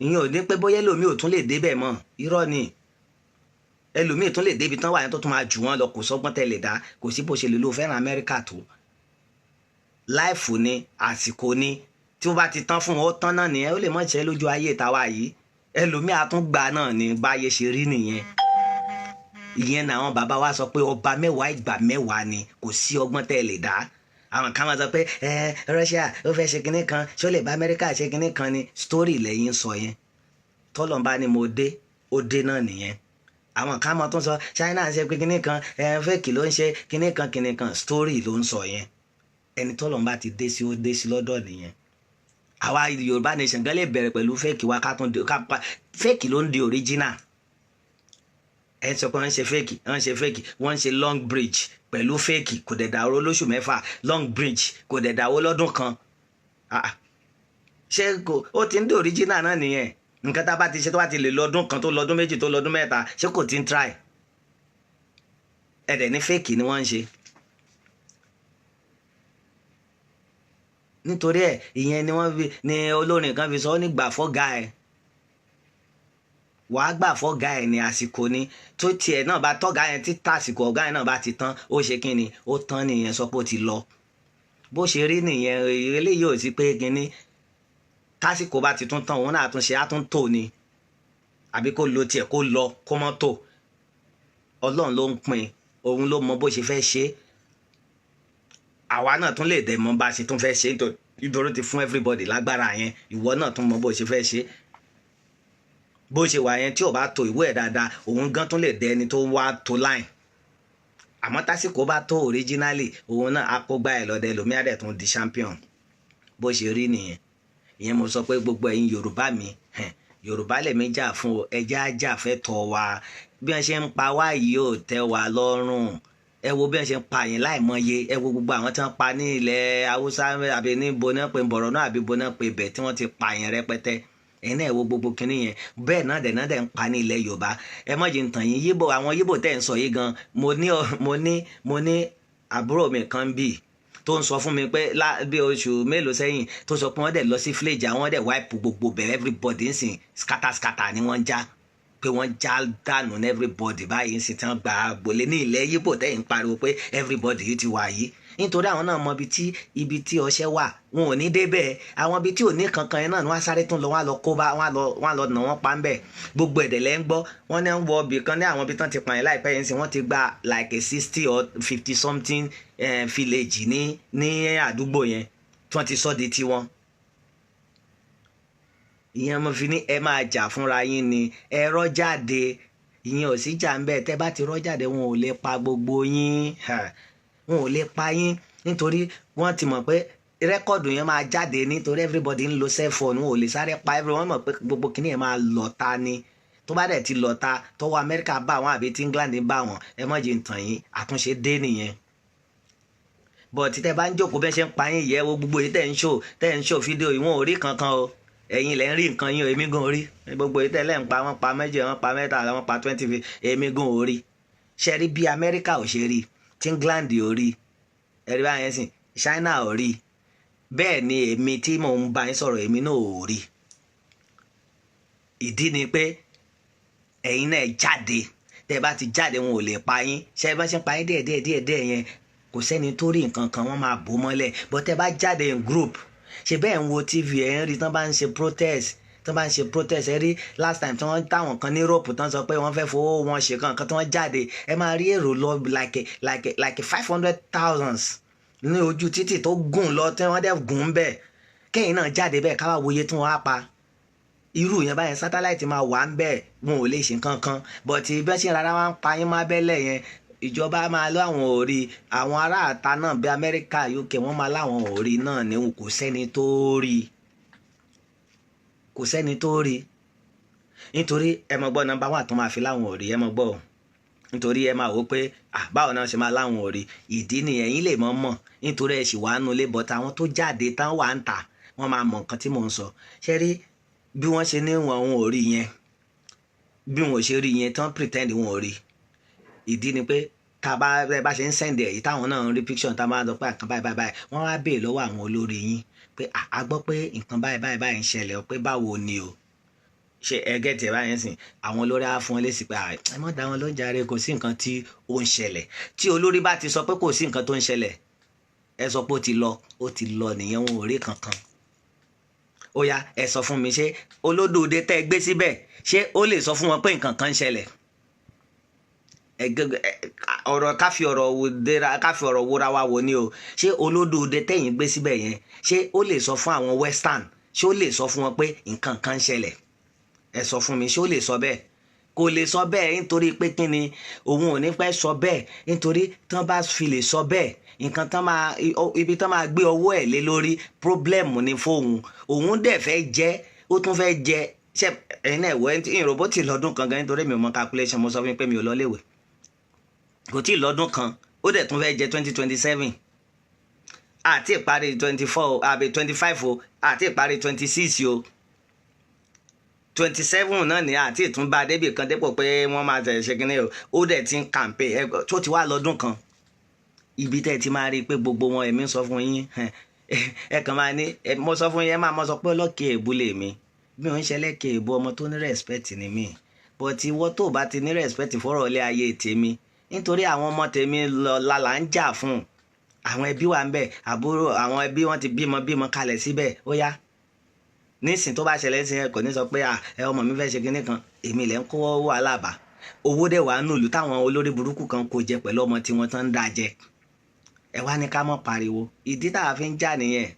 Ìyẹn ò ní pé bóyá ẹlòmíì ò tún lè débẹ̀ mọ́. Irọ́ ni. Ẹlòmíì tún lè débi tán wà yẹn tó tún máa jù wọ́n lọ. Kò sọ́gbọ́n tẹ́ lè dá, kò sí bó ṣe lè lo fẹ́ràn Amẹ́ríkà tó. Life ni, àsìkò ni. Tí ó bá ti tán fún wọn, ó tán náà nìyẹn. Ó lè mọ̀ ṣe lójú ayé tàwa yìí, ẹlòmíì á tún gbà náà ní báyé ṣe rí nìyẹn. Ìyẹn náà àwọn bàbá wa sọ pé ọba mẹ́wàá, ìgbà mẹ́wàá ni. Kò sí ọgbọ́n tẹ́ lè dá. Àwọn kan máa sọ pé ẹ Russia ó fẹ́ ṣe kinní kan, ṣó lè bá Amẹ́ríkà ṣe kinní kan ni. Story lẹ́yìn sọ yẹn. Tọ́lọ̀ bá ní mo dé, ó dé náà nìyẹn. Àwọn kan máa tún sọ China ń ṣe pé kinní kan, ẹ fake ló ń ṣe kinní kan kinní kan. Story ló ń sọ yẹn. Ẹni tọ́lọ̀ bá ti dé sí, ó dé sí lọ́dọ̀ nìyẹn. Àwa Yorùbá nation gan lè bẹ̀rẹ̀ pẹ̀lú fake wa, ká tún ká fake ló ń di original. Ẹ sọ pé wọ́n ń ṣe fake, wọ́n ń ṣe fake, wọ́n ń ṣe long bridge pẹ̀lú fake, kò dẹ̀ dàwó lóṣù 6, long bridge kò dẹ̀ dàwó lọ́dún kan. Ṣé kò ó ti ń di original náà nìyẹn? Nǹkan tá a bá ti ṣe, tó bá ti lè lọ́dún kan, tó lọ́dún 2, tó lọ́dún 3, ṣé kò ti ń try? Ẹ̀dẹ̀ ní fake ni wọ́n ń ṣe. Nítorí ẹ̀ ìyẹn ni wọ́n fi ni olórin kan fi sọ ó ní gbà fọ́gà ẹ̀, wàá gbà fọ́gà ẹ̀ ní àsìkò ni. Tó tiẹ̀ náà bá tọ́gà yẹn títà, àsìkò ọ̀gá yẹn náà bá ti tán, ó ṣe kí ni, ó tán nìyẹn, sọ pé ó ti lọ. Bó ṣe rí nìyẹn. Eléyìí ò sí pé kínní, tásìkò bá ti tún tán, òun náà tún ṣe, á tún tò ni, àbí kó lo tiẹ̀ kó lọ kó mọ́ tò. Ọlọ́run ló ń pín, òun ló mọ bó ṣe fẹ́ ṣe. Àwa náà tún lè dẹ̀ mọ̀ bá ṣe tún fẹ́ ṣe, nítorí ti fún everybody lágbára yẹn. Ìwọ náà tún mọ bó ṣe fẹ́ ṣe. Bó ṣe wà yẹn, tí ò bá to ìwé ẹ̀ dáadáa, òun gan tún lè dẹ ẹni tó wá tó line. Àmọ́ tásìkò bá tó originally, òun náà á kó gbá ẹ̀ lọ́dẹ, lómi á dẹ̀ tún di champion. Bó ṣe rí nìyẹn. Ìyẹn mo sọ pé gbogbo ẹ̀yin Yorùbá mi, Yorùbá lèmi jà fún o, ẹjẹ́ á jà fẹ́ tọ́ wa. Bí wọ́n ṣe ń pa wá yìí ò tẹ́ wa lọ́rùn. Ẹ wo bí wọ́n ṣe ń pa yín láìmọye. Ẹ wo gbogbo àwọn tí wọ́n pa ní ilẹ̀ Haúsá, àbí ní boná pé Bọ̀rọ̀nà, àbí boná pé bẹ̀, tí wọ́n ti pa yín rẹpẹtẹ. Ẹ̀yin náà ẹ wo gbogbo kinní yẹn. Bẹ́ẹ̀ náà dẹ̀ náà dẹ̀ ń pa ní ilẹ̀ Yorùbá. Ẹ má jẹ́ ń tàn yín. Yíbò, àwọn Yíbò tẹ̀ ń sọ yìí gan, mo ní àbúrò mi kan bíi tó ń sọ fún mi pé bí oṣù mélòó sẹ́yìn, tó sọ pé wọ́n dẹ̀ lọ sí village, àwọn dẹ̀ wipe gbogbo bẹ̀rẹ̀, everybody ń sìn scatter scatter ni wọ́n já, pé wọ́n já dànù ní everybody báyìí ń sìn, tí wọ́n gba agbolé ní ilẹ̀ Yíbò tẹ́yìn ń pariwo pé everybody yìí ti wà yìí. Nítorí àwọn náà mọ ibi tí ọṣẹ wà, wọn ò ní débẹ̀. Àwọn ibi tí ò ní kankan yẹn náà ni wọ́n á sáré tún lọ, wọ́n á lọ kó bá, wọ́n á lọ nà wọ́n pa ń bẹ̀. Gbogbo ẹ̀dẹ̀ lẹ́ ń gbọ́. Wọ́n ní wọ ibì kan ní àwọn ibi tán ti pààyàn láìpẹ́ yẹn sí, wọ́n ti gba like a 60 or 50 something village ní àdúgbò yẹn tí wọ́n ti sọ di tiwọn. Ìyẹn mo fi ní ẹ máa jà fúnra yín ni, ẹ rọ́ jáde. Ìyẹn ò sí jà ń bẹ̀. Tẹ́ bá ti rọ́ jáde, wọn ò lè pa gbogbo yín, wọn ò lè pa yín, nítorí wọ́n ti mọ̀ pé rẹ́kọ̀dù yẹn máa jáde, nítorí everybody ń lo cell phone. Wọn ò lè sáré pa everyone. Wọ́n mọ̀ pé gbogbo kinní yẹn máa lọ ta ni. Tó bá dẹ̀ ti lọ ta, tọwọ́ Amẹ́ríkà bá wọn àbí tí England bá wọn, ẹ má jẹ́ ń tàn yín, àtúnṣe dé nìyẹn. But tẹ́ bá ń jókòó, bẹ́ẹ̀ ṣe ń pa yín yẹ wo gbogbo yìí tẹ́ ń ṣò fídíò yìí, wọn ò rí kankan o. Ẹ̀yin lẹ́ ń rí nǹkan yín o, èmi gan ò rí. Gbogbo yìí tẹ́lẹ̀ ń pa, wọ́n pa 2, wọ́n pa 3, wọ́n pa 20, èmi gan ò rí. Ṣe rí bí Amẹ́ríkà ò ṣe rí, tí England ò rí, ẹ̀rí báyẹn sìn, China ò rí, bẹ́ẹ̀ ni èmi tí mò ń bá yín sọ̀rọ̀, èmi náà ò rí. Ìdí ni pé ẹ̀yin náà jáde. Tẹ́ bá ti jáde, wọn ò lè pa yín. Ṣe bá ṣe ń pa yín díẹ̀ díẹ̀ díẹ̀ díẹ̀ yẹn, kò sẹ́ni tó rí nǹkan kan, wọ́n máa bò mọ́lẹ̀. But tẹ́ bá jáde in group, ṣe bẹ́ẹ̀ ń wo TV, ẹ̀ ń rí tán bá ń ṣe protest, tán bá ń ṣe protest. Ẹ rí last time tí wọ́n táwọn kan ní Europe tán sọ pé wọ́n fẹ́ fowó wọn ṣe kankan, tí wọ́n jáde, ẹ máa rí èrò lọ like 500,000 ní ojú títì tó gùn lọ, tí wọ́n dẹ̀ gùn bẹ́ẹ̀. Kẹ́yìn náà jáde bẹ́ẹ̀, káwá wòye tí wọ́n á pa irú yẹn báyẹn. Satellite máa wà ń bẹ́ẹ̀, wọn ò lè ṣe nǹkan kan. But bí wọ́n ṣe rárá wọn pa yín má bẹ́lẹ̀ yẹn, ìjọba máa láwọn ò rí. Àwọn aráàta náà bí Amẹ́ríkà, UK, wọ́n máa láwọn ò rí náà ní, kò sẹ́ni tó rí, kò sẹ́ni tó rí. Nítorí ẹ mọ̀ gbọ́, number one tó máa fi láwọn ò rí, ẹ mọ̀ gbọ́, nítorí ẹ máa wò pé báwo náà ṣe máa láwọn ò rí. Ìdí nìyẹn, ẹ̀yin lè mọ̀ mọ̀ nítorí ẹ sì wà nù lé, but àwọn tó jáde tán wà ń tà, wọ́n máa mọ̀ nǹkan tí mò ń sọ. Ṣé rí bí wọ́n ṣe ní wọn ò rí yẹn, bí wọn ò ṣe rí yẹn tán pretend wọn ò rí. Ìdí ni pé tá a bá ẹ bá ṣe ń send ẹ̀ yìí, táwọn náà ń rí picture, tá a máa sọ pé nǹkan báyìí báyìí báyìí, wọ́n wá béè lọ́wọ́ àwọn olórí yín pé a gbọ́ pé nǹkan báyìí báyìí báyìí ń ṣẹlẹ̀ o, pé báwo ni o ṣe ẹ gẹ́tì ẹ̀ báyẹn sìn. Àwọn olórí á fún wọn lésì pé ẹ má dá wọn ló jàre, kò sí nǹkan tí ó ń ṣẹlẹ̀. Tí olórí bá ti sọ pé kò sí nǹkan tó ń ṣẹlẹ̀, ẹ sọ pé ó ti lọ, ó ti lọ nìyẹn, wọn ò rí kankan. Ó yá, ẹ sọ fún mi, ṣé olódòde tẹ́ ẹ gbé síbẹ̀, ṣé ó lè sọ fún wọn pé nǹkan kan ń ṣẹlẹ̀? Ọ̀rọ̀ ká fi ọ̀rọ̀ dera, ká fi ọ̀rọ̀ wúra wa wò ni o. Ṣé olódòde tẹ̀yìn gbé síbẹ̀ yẹn, ṣé ó lè sọ fún àwọn western, ṣé ó lè sọ fún wọn pé nǹkan kan ń ṣẹlẹ̀? Ẹ sọ fún mi, ṣé ó lè sọ bẹ́ẹ̀? Kò lè sọ bẹ́ẹ̀. Nítorí pé kí ni? Òun ò ní pẹ́ sọ bẹ́ẹ̀, nítorí tán bá fi lè sọ bẹ́ẹ̀, nǹkan tán máa, ibi tán máa gbé ọwọ́ ẹ̀ lé lórí, problem ni fóun. Òun dẹ̀ fẹ́ jẹ́, ó tún fẹ́ jẹ́. Ṣe ẹ̀yin náà wọ ìròbó tí lọ́dún kan gan? Nítorí mi ò mọ calculation, mo sọ fún yín pé mi ò lọ léwe. Kò tí ì lọ́dún kan, ó dẹ̀ tún fẹ́ jẹ́ 2027. Àti ìparí 24 àbí 25 o, àti ìparí 26 o, 27 náà ní àti ìtúnba débì kan dépò pé wọ́n máa tẹ̀ ṣe kínní o. Ó dẹ̀ ti ń campaign ẹ tó ti wá lọ́dún kan. Ibi tẹ́ ẹ ti máa rí i pé gbogbo wọn, èmi ń sọ fún yín, ẹ kàn máa ní mo sọ fún yín, ẹ máa mọ sọ pé ọlọ́kẹ́ èbú lèmi. Mi ò ń ṣẹlẹ́kẹ̀ èbú, ọmọ tó ní respect ni mí. But ìwọ tó bá ti ní respect fọ́rọ̀ ilé ayé tèmi, nítorí àwọn ọmọ tèmi lọ la ń jà fún. Àwọn ẹbí wa ń bẹ, àbúrò, àwọn ẹbí wọn ti bímọ bímọ kalẹ̀ síbẹ̀. Ó yá, nísìn tó bá ṣẹlẹ̀ sí ẹ, kò ní sọ pé ẹ ọmọ mi fẹ́ ṣe kinní kan. Èmi lẹ́ ń kó wàhálà bá. Owó dẹ̀ wà nùlù táwọn olórí burúkú kan kó jẹ pẹ̀lú ọmọ tí wọ́n tán ń dá jẹ. Ẹ wá ní ká mọ̀ pariwo. Ìdí tá a fi ń jà nìyẹn.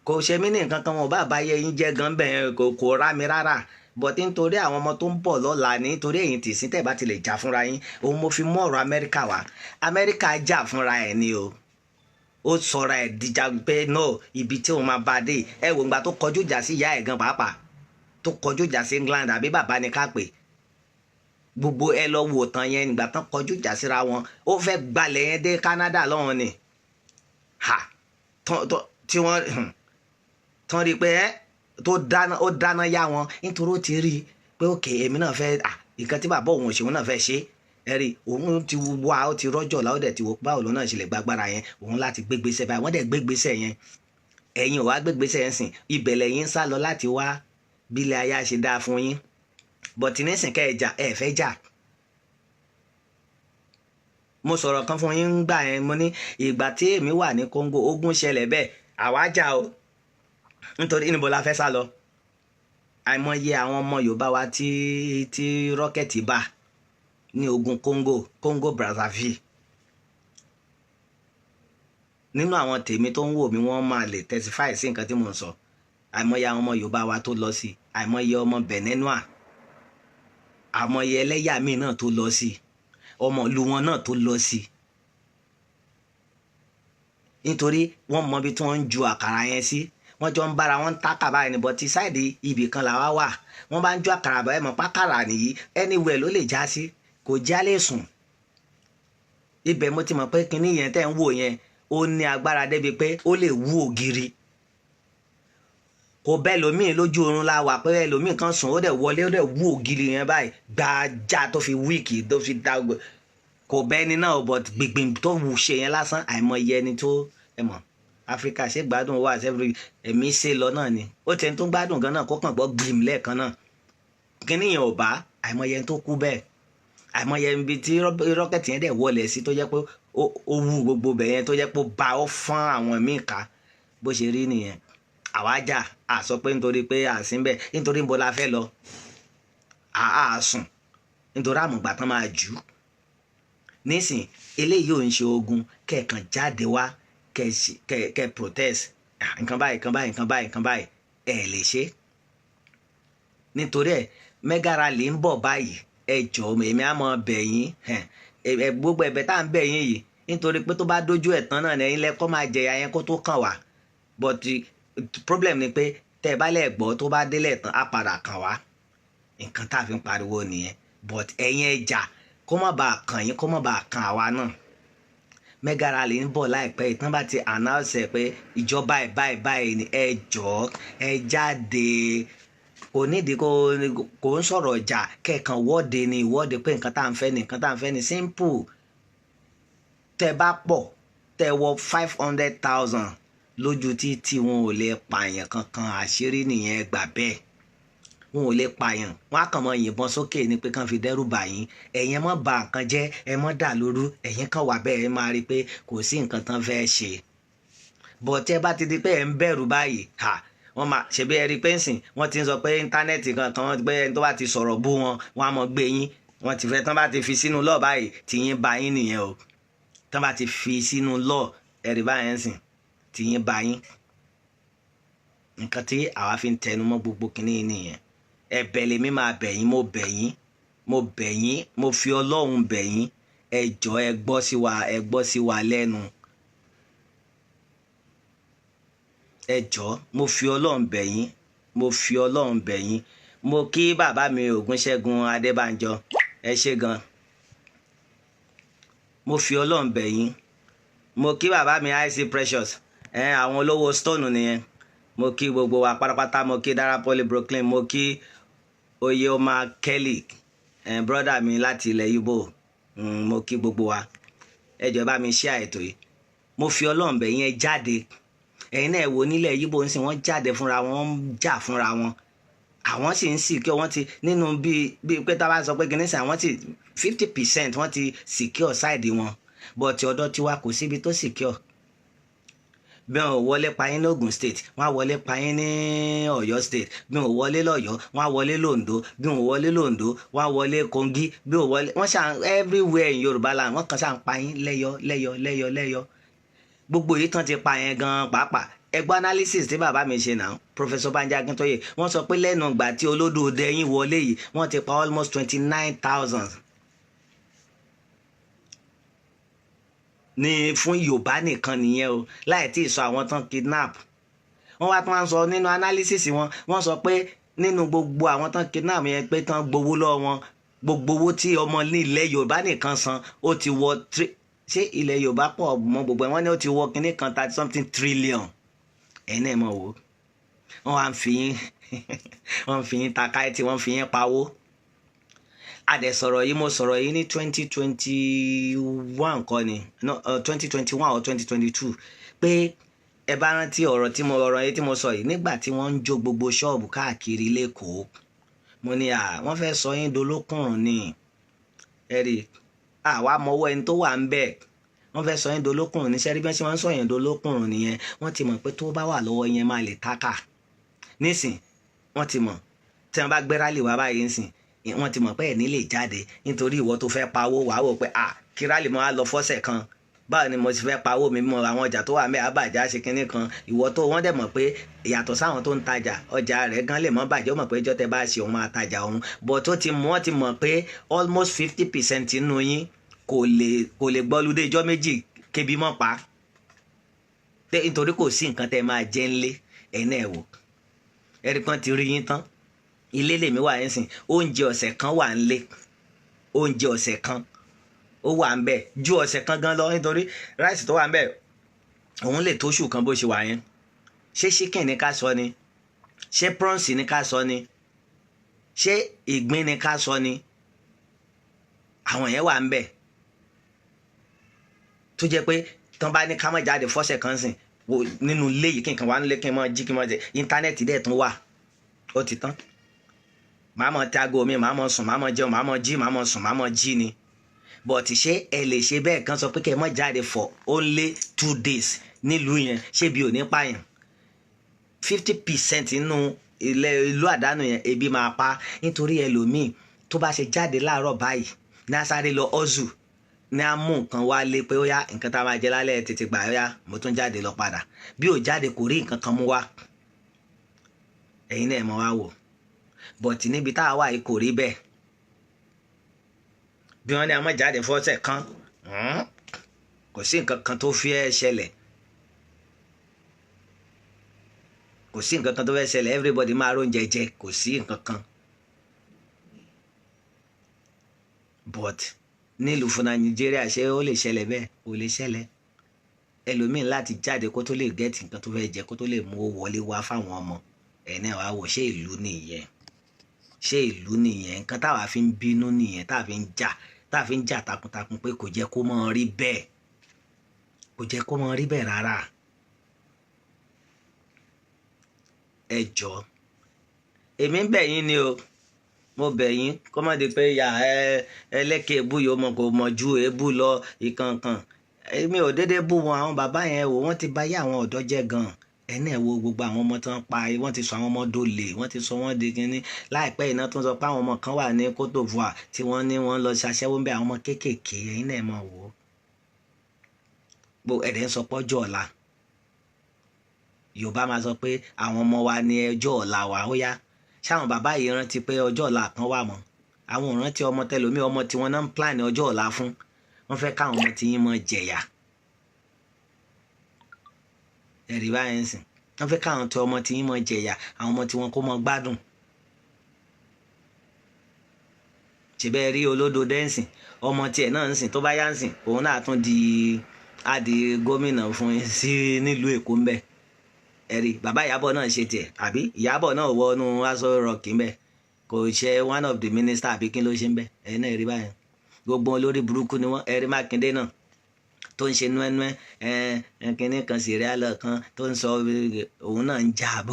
Kò ṣe mí ní nǹkan kan, wọn ò bá bá yẹ yín jẹ́ gan bẹ́ẹ̀, kò rá mi rárá. But nítorí àwọn ọmọ tó ń bọ̀ lọ́la, nítorí èyí tì sí tẹ̀ bá ti lè jà fúnra yín, òun mo fi mú ọ̀rọ̀ Amẹ́ríkà wá. Amẹ́ríkà jà fúnra ẹ̀ ni o. Ó sọra ẹ̀ dìjà pé no, ibi tí òun máa bá dé. Ẹ wò ìgbà tó kọjú ìjà sí ìyá ẹ̀ gan pàápàá, tó kọjú ìjà sí England, àbí bàbá ni ká pè. Gbogbo ẹ lọ wò tán yẹn, ìgbà tán kọjú ìjà síra wọn, ó fẹ́ gbalẹ̀ yẹn dé Canada lọ́wọ́n ni. Ha, tí wọ́n tán rí i pé ẹ tó dáná, ó dáná yá wọn, nítorí ó ti rí i pé òkè èmi náà fẹ́ nǹkan tí bàbá òun òṣèlú náà fẹ́ ṣe. Ẹ rí òun ti wá, ó ti rọ́jọ̀ láó, dẹ̀ ti wò báwo lòun náà ṣe lè gbàgbára yẹn. Òun láti gbégbèsè báyìí, wọ́n dẹ̀ gbégbèsè yẹn. Ẹ̀yin ò wá gbégbèsè yẹn sìn, ibẹ̀ lẹ́yìn ń sá lọ láti wá bílẹ̀ ayé ṣe dáa fún yín. But nísìn kẹ́ ẹ jà, ẹ fẹ́ jà. Mo sọ̀rọ̀ kan fún yín gbà yẹn. Mo ní ìgbà tí èmi wà ní Congo, ogun ṣẹlẹ̀ bẹ́ẹ̀, àwa jà o, nítorí níbo la fẹ́ sá lọ? Àìmọye àwọn ọmọ Yorùbá wa tí rocket bá ní ogun Congo, Congo Brazzaville. Nínú àwọn tèmi tó ń wò mí, wọ́n máa lè testify sí nǹkan tí mò ń sọ. Àìmọye àwọn ọmọ Yorùbá wa tó lọ sí, àìmọye ọmọ Beninois, àìmọye ẹlẹ́yà míì náà tó lọ sí, ọmọ ìlú wọn náà tó lọ sí, nítorí wọ́n mọ ibi tí wọ́n ń ju àkàrà yẹn sí. Wọ́n jọ ń bára wọn ń tákà báyìí ní, but side ibì kan làwa wà. Wọ́n bá ń ju àkàrà báyìí, mọ̀ pákàrà nìyí, anywhere ló lè já sí, kò já lè sùn. Ibẹ̀ mo ti mọ̀ pé kinní yẹn tẹ́ ń wò yẹn, ó ní agbára débi pé ó lè wú ògiri. Kò bẹ́ẹ̀ lómìn lójú oorun la wà pé ẹlòmíì kan sùn, ó dẹ̀ wọlé, ó dẹ̀ wú ògiri yẹn báyìí gbàjà, tó fi weak, tó fi dá. Kò bẹ́ẹ̀ ni náà, but gbìngbìn tó wù ṣe yẹn lásán, àìmọye ẹni tó ẹ mọ̀. Áfíríkà ṣé gbádùn wà sẹ́fìrì ẹ̀mí ṣe lọ náà ni. Ó tiẹ̀ tó gbádùn gan náà, kó kàn gbọ́ gbìm lẹ́ẹ̀kan náà, kíní yẹn ò bá. Àìmọye ẹni tó kú bẹ́ẹ̀, àìmọye ibi tí rocket yẹn dẹ̀ wọlé sí, tó jẹ́ pé ó wú gbogbo bẹ̀ yẹn, tó jẹ́ pé ó ba, ó fọ́n àwọn míì ká. Bó ṣe rí nìyẹn. Àwa jà, à sọ pé nítorí pé à sí bẹ́ẹ̀, nítorí níbo la fẹ́ lọ? À sùn nítorí àmọ̀gbà tán máa jù ú nísìn. Eléyìí ò ń ṣe ogun. Kẹ̀kan jáde wá, kẹ protest nǹkan báyìí, nǹkan báyìí, nǹkan báyìí, nǹkan báyìí, ẹ lè ṣe. Nítorí ẹ mega rally ń bọ̀ báyìí. Ẹ jọ̀ọ́, èmi á mọ bẹ̀ yín, ẹ gbogbo ẹ̀bẹ̀ tá à ń bẹ̀ yín yìí, nítorí pé tó bá dójú ẹ̀ tán náà, ẹ̀yin lẹ́kọ́ máa jẹ̀yà yẹn kó tó kàn wá. But problem ni pé tẹ́ ẹ bá lẹ̀ gbọ́, tó bá délẹ̀ tán, á padà kàn wá. Nǹkan tá a fi ń pariwo nìyẹn. But ẹ̀yin ẹ jà, kó má bàa kàn yín, kó má bàa kàn àwa náà. Mega rally ń bọ̀ láìpẹ́. Ìtàn bá ti announce ẹ̀ pé ìjọba ẹ̀ báyìí báyìí ni, ẹ jọ̀ọ́, ẹ jáde. Kò nídìí kò ń sọ̀rọ̀ ọjà kẹ̀kan, wọ́de ni, ìwọ́de pé nǹkan tá à ń fẹ́ ni, nǹkan tá à ń fẹ́ ni, simple. Tẹ́ bá pọ̀, tẹ́ wọ 500,000 lójú títì, wọn ò lè pààyàn kankan. Àṣírí nìyẹn, gbà bẹ́ẹ̀. Wọn ò lè pààyàn, wọn á kàn mọ yìnbọn sókè ni pé kàn fi dẹ́rù bà yín. Ẹ̀yin mọ́ bà nǹkan jẹ́, ẹ mọ́ dà lóru. Ẹ̀yin kàn wà bẹ́ẹ̀, ẹ máa rí i pé kò sí nǹkan tán fẹ́ ṣe. Bọ̀ tẹ́ bá ti di pé ẹ̀ ń bẹ̀rù báyìí, ha, wọ́n máa ṣe bí ẹ rí i pé ń sìn wọ́n ti ń sọ pé internet kankan, wọ́n pé ẹni tó bá ti sọ̀rọ̀ bú wọn, wọ́n á mọ̀ gbé yín. Wọ́n ti fẹ́ tán bá ti fi sínú law báyìí, tìyín bá yín nìyẹn o. Tán bá ti fi sínú law, ẹ̀rí báyẹn sìn, tìyín bá yín. Nǹkan tí àwa fi ń tẹnu mọ́ gbogbo kínní nìyẹn. Ẹ̀bẹ̀ lèmi máa bẹ̀ yín, mo bẹ̀ yín, mo bẹ̀ yín, mo fi Ọlọ́run bẹ̀ yín. Ẹ jọ̀ọ́, ẹ gbọ́ sí wa, ẹ gbọ́ sí wa lẹ́nu. Ẹ jọ̀ọ́, mo fi Ọlọ́run bẹ̀ yín, mo fi Ọlọ́run bẹ̀ yín. Mo kí bàbá mi Ògúnṣẹ́gun Adébánjọ, ẹ ṣé gan. Mo fi Ọlọ́run bẹ̀ yín. Mo kí bàbá mi IC Precious, àwọn olówó stone nìyẹn. Mo kí gbogbo wa pátápátá. Mo kí Dara Poly Brooklyn, mo kí Oyèọmọ Kelly, brother mi láti ilẹ̀ Ìgbò. Mo kí gbogbo wa. Ẹ jọ̀ọ́, bá mi share ètò yìí. Mo fi Ọlọ́run bẹ̀ yín, ẹ jáde. Ẹ̀yin náà wò nílẹ̀ Ìgbò ń sìn, wọ́n jáde fúnra wọn, ń jà fúnra wọn. Àwọn sì ń secure, wọ́n ti nínú bíi pé tá a bá sọ pé kìíní sìn, àwọn ti 50% wọ́n ti secure side wọn, but ọ̀dọ̀ tiwa kò síbi tó secure. Bí wọn ò wọlé pa yín ní Ogun State, wọn á wọlé pa yín ní Ọ̀yọ́ State. Bí wọn ò wọlé lọ́yọ́, wọn á wọlé lóńdó. Bí wọn ò wọlé lóńdó, wọn á wọlé Kogi. Bí wọn ò wọlé, wọn ṣàn everywhere in Yorùbá land, wọn kàn ṣàn pa yín lẹ́yọ lẹ́yọ lẹ́yọ lẹ́yọ. Gbogbo èyí tán ti pa yẹn gan pàápàá, ẹgbọ́n analysis tí bàbá mi ṣe náà, Professor Banji Akintoye, wọ́n sọ pé lẹ́nu ìgbà tí olódòdó yín wọlé yìí, wọ́n ti pa almost 29,000 ní fún Yorùbá nìkan nìyẹn o, láì tí ì sọ àwọn tán kidnap. Wọ́n wá tún wá ń sọ nínú analysis wọn, wọ́n sọ pé nínú gbogbo àwọn tán kidnap yẹn, pé tán gbowó lọ́wọ́ wọn, gbogbo owó tí ọmọ ní ilẹ̀ Yorùbá nìkan san, ó ti wọ, ṣé ilẹ̀ Yorùbá pọ̀ mọ́ gbogbo ẹ̀, wọ́n ní ó ti wọ kinní kan 30 something trillion. Ẹ̀yin náà mọ̀ wò, wọ́n wá ń fi yín, wọ́n ń fi yín takáìtì, wọ́n ń fi yín pawó. Adẹ̀ sọ̀rọ̀ yìí, mo sọ̀rọ̀ yìí ní 2021 kọ́ ni, no, 2021 or 2022, pé ẹ bá rántí ọ̀rọ̀ tí mo ọ̀rọ̀ yìí tí mo sọ yìí nígbà tí wọ́n ń jó gbogbo ṣọ́ọ̀bù káàkiri lẹ́kọ̀ọ́. Mo ní à wọ́n fẹ́ sọ yín dolókùnrùn ni. Ẹ rí àwa mọwọ́ ẹni tó wà ń bẹ̀, wọ́n fẹ́ sọ yín dolókùnrùn ní sẹ́rí. Bí wọ́n ṣe máa ń sọ yín dolókùnrùn nìyẹn. Wọ́n ti mọ̀ pé tó bá wà lọ́wọ́ yẹn máa lè tákà nísìn. Wọ́n ti mọ̀ tí wọ́n bá gbé rálì wá báyìí nísìn, wọ́n ti mọ̀ pé ẹ̀ ní lè jáde, nítorí ìwọ tó fẹ́ pawó, wàá wò pé à kí rálì mọ́ á lọ fọ́sẹ̀ kan, báwo ni mo ti fẹ́ pawó mi mọ àwọn ọjà tó wà mẹ́ àbàjá ṣe kinní kan. Ìwọ tó wọ́n dẹ̀ mọ̀ pé ìyàtọ̀ sáwọn tó ń tajà, ọjà rẹ̀ gan lè mọ́ bàjẹ́, ó mọ̀ pé ìjọ tẹ bá ṣe òun máa tajà òun, but tó ti mọ̀, wọ́n ti mọ̀ pé almost 50% nínú yín kò lè gbọ́lúdé ijọ́ méjì kébi mọ́ pa, nítorí kò sí nǹkan tẹ́ máa jẹ ńlé. Ẹ̀yin náà wò, ẹ̀rí kan ti rí yín tán. Ilé lèmi wà yín sìn, oúnjẹ ọ̀sẹ̀ kan wà ńlé, oúnjẹ ọ̀sẹ̀ kan ó wà ń bẹ̀ ju ọ̀sẹ̀ kan gan lọ, nítorí ráìsì tó wà ń bẹ̀ òun lè tóṣù kan bó ṣe wà yẹn. Ṣé chicken ni ká sọ ni? Ṣé prawns ni ká sọ ni? Ṣé ìgbín ni ká sọ ni? Àwọn yẹn wà ń bẹ̀ tó jẹ́ pé tán bá ní ká má jáde fọ́sẹ̀ kan sìn wò nínú ilé yìí, kí n kàn wá nílé, kí n máa jí, kí n máa jẹ, íńtánẹ́ẹ̀tì dẹ̀ tún wà, ó ti tán. Màá mọ tágo mi, màá mọ sùn, màá mọ jẹun, màá mọ jí, màá mọ sùn, màá mọ jí ni. But ṣé ẹ lè ṣe bẹ́ẹ̀ kan sọ pé kẹ́ ẹ má jáde for only 2 days nílùú yẹn? Ṣé bí ò ní pààyàn? 50% nínú ilẹ̀ ìlú àdánù yẹn, ebi máa pa, nítorí ẹlòmíì tó bá ṣe jáde láàárọ̀ báyìí ní asáré lọ ọ́zù ní á mú nǹkan wálé pé ó yá, nǹkan tá a máa jẹ lálẹ́ tètè gbà, ó yá, mo tún jáde lọ padà. Bí ò jáde, kò rí nǹkan kan mú wá. Ẹ̀yin náà mọ̀ wá wò, but níbi tá a wà yìí kò rí bẹ́ẹ̀. Bí wọ́n ní a má jáde fọ́sẹ̀ kan, kò sí nǹkan kan tó fi ẹ́ ṣẹlẹ̀, kò sí nǹkan kan tó fẹ́ ṣẹlẹ̀. Everybody máa róúnjẹ jẹ, kò sí nǹkan kan. But nílùú fún Nàìjíríà, ṣé ó lè ṣẹlẹ̀ bẹ́ẹ̀? Kò lè ṣẹlẹ̀. Ẹlòmíín láti jáde kó tó lè gẹ́tì nǹkan tó fẹ́ jẹ, kó tó lè mú owó wọlé wá fáwọn ọmọ ẹ̀ náà wá wò. Ṣé ìlú nìyẹn? Ṣé ìlú nìyẹn? Nǹkan táwa fi ń bínú nìyẹn, táwa fi ń jà, táwa fi ń jà takuntakun pé kò jẹ́ kó mọ́ rí bẹ́ẹ̀, kò jẹ́ kó mọ́ rí bẹ́ẹ̀ rárá. Ẹ jọ̀ọ́, èmi ń bẹ̀ yín ni o, mo bẹ̀ yín kó má di pé yà ẹ ẹlẹ́kẹ̀ ebú yìí ó mọ̀ kò mọ̀ ju ebú lọ ìkankan. Èmi ò déédéé bú wọn. Àwọn bàbá yẹn wò, wọ́n ti bà yé àwọn ọ̀dọ́ jẹ́ gan. Ẹni ẹ̀ wo gbogbo àwọn ọmọ tó ń pa, wọ́n ti sọ àwọn ọmọ dolè, wọ́n ti sọ wọ́n di kínní. Láìpẹ́ iná tó ń sọ pé àwọn ọmọ kan wà ní Côte d'Ivoire tí wọ́n ní wọ́n lọ ṣaṣẹ́wó ń bẹ, àwọn ọmọ kéékèèké. Ẹ̀yin náà mọ̀ wò ó, gbogbo ẹ̀dẹ̀ ń sọ pọ́jọ́ ọ̀la. Yorùbá máa sọ pé àwọn ọmọ wa ní ọjọ́ ọ̀la wa. Ó yá, ṣáwọn bàbá yìí rántí pé ọjọ́ ọ̀la kan wà mọ́? Àwọn ò rántí ọmọ tẹlomi, ọmọ tiwọn náà ń plan ọjọ́ ọ̀la fún. Wọ́n fẹ́ káwọn ọmọ tí yín mọ jẹ̀yà. Ẹ̀rí báyìí ń sìn, wọ́n fẹ́ káwọn tí ọmọ tí yín mọ jẹ̀yà, àwọn ọmọ tí wọn kó mọ gbádùn. Ṣèbẹ́ rí olódo dẹ́nsìn, ọmọ tiẹ̀ náà ń sìn, tó bá yá ń sìn, òun náà tún di á di gómìnà fún yín sí nílùú Èkó ń bẹ. Ẹ̀rí bàbá Ìyábọ̀ náà ṣe tiẹ̀, àbí Ìyábọ̀ náà wọnú Aso Rock ń bẹ, kò ṣe one of the minister, àbí kí ló ṣe ń bẹ? Ẹ̀yin náà rí báyìí, gbogbo olórí burúkú ni wọ́n. Ẹ̀rí Mákindé náà tó ń ṣe núẹ́núẹ́ ẹ̀ kínní kan sìríàlọ̀ kan tó ń sọ, òun náà ń jà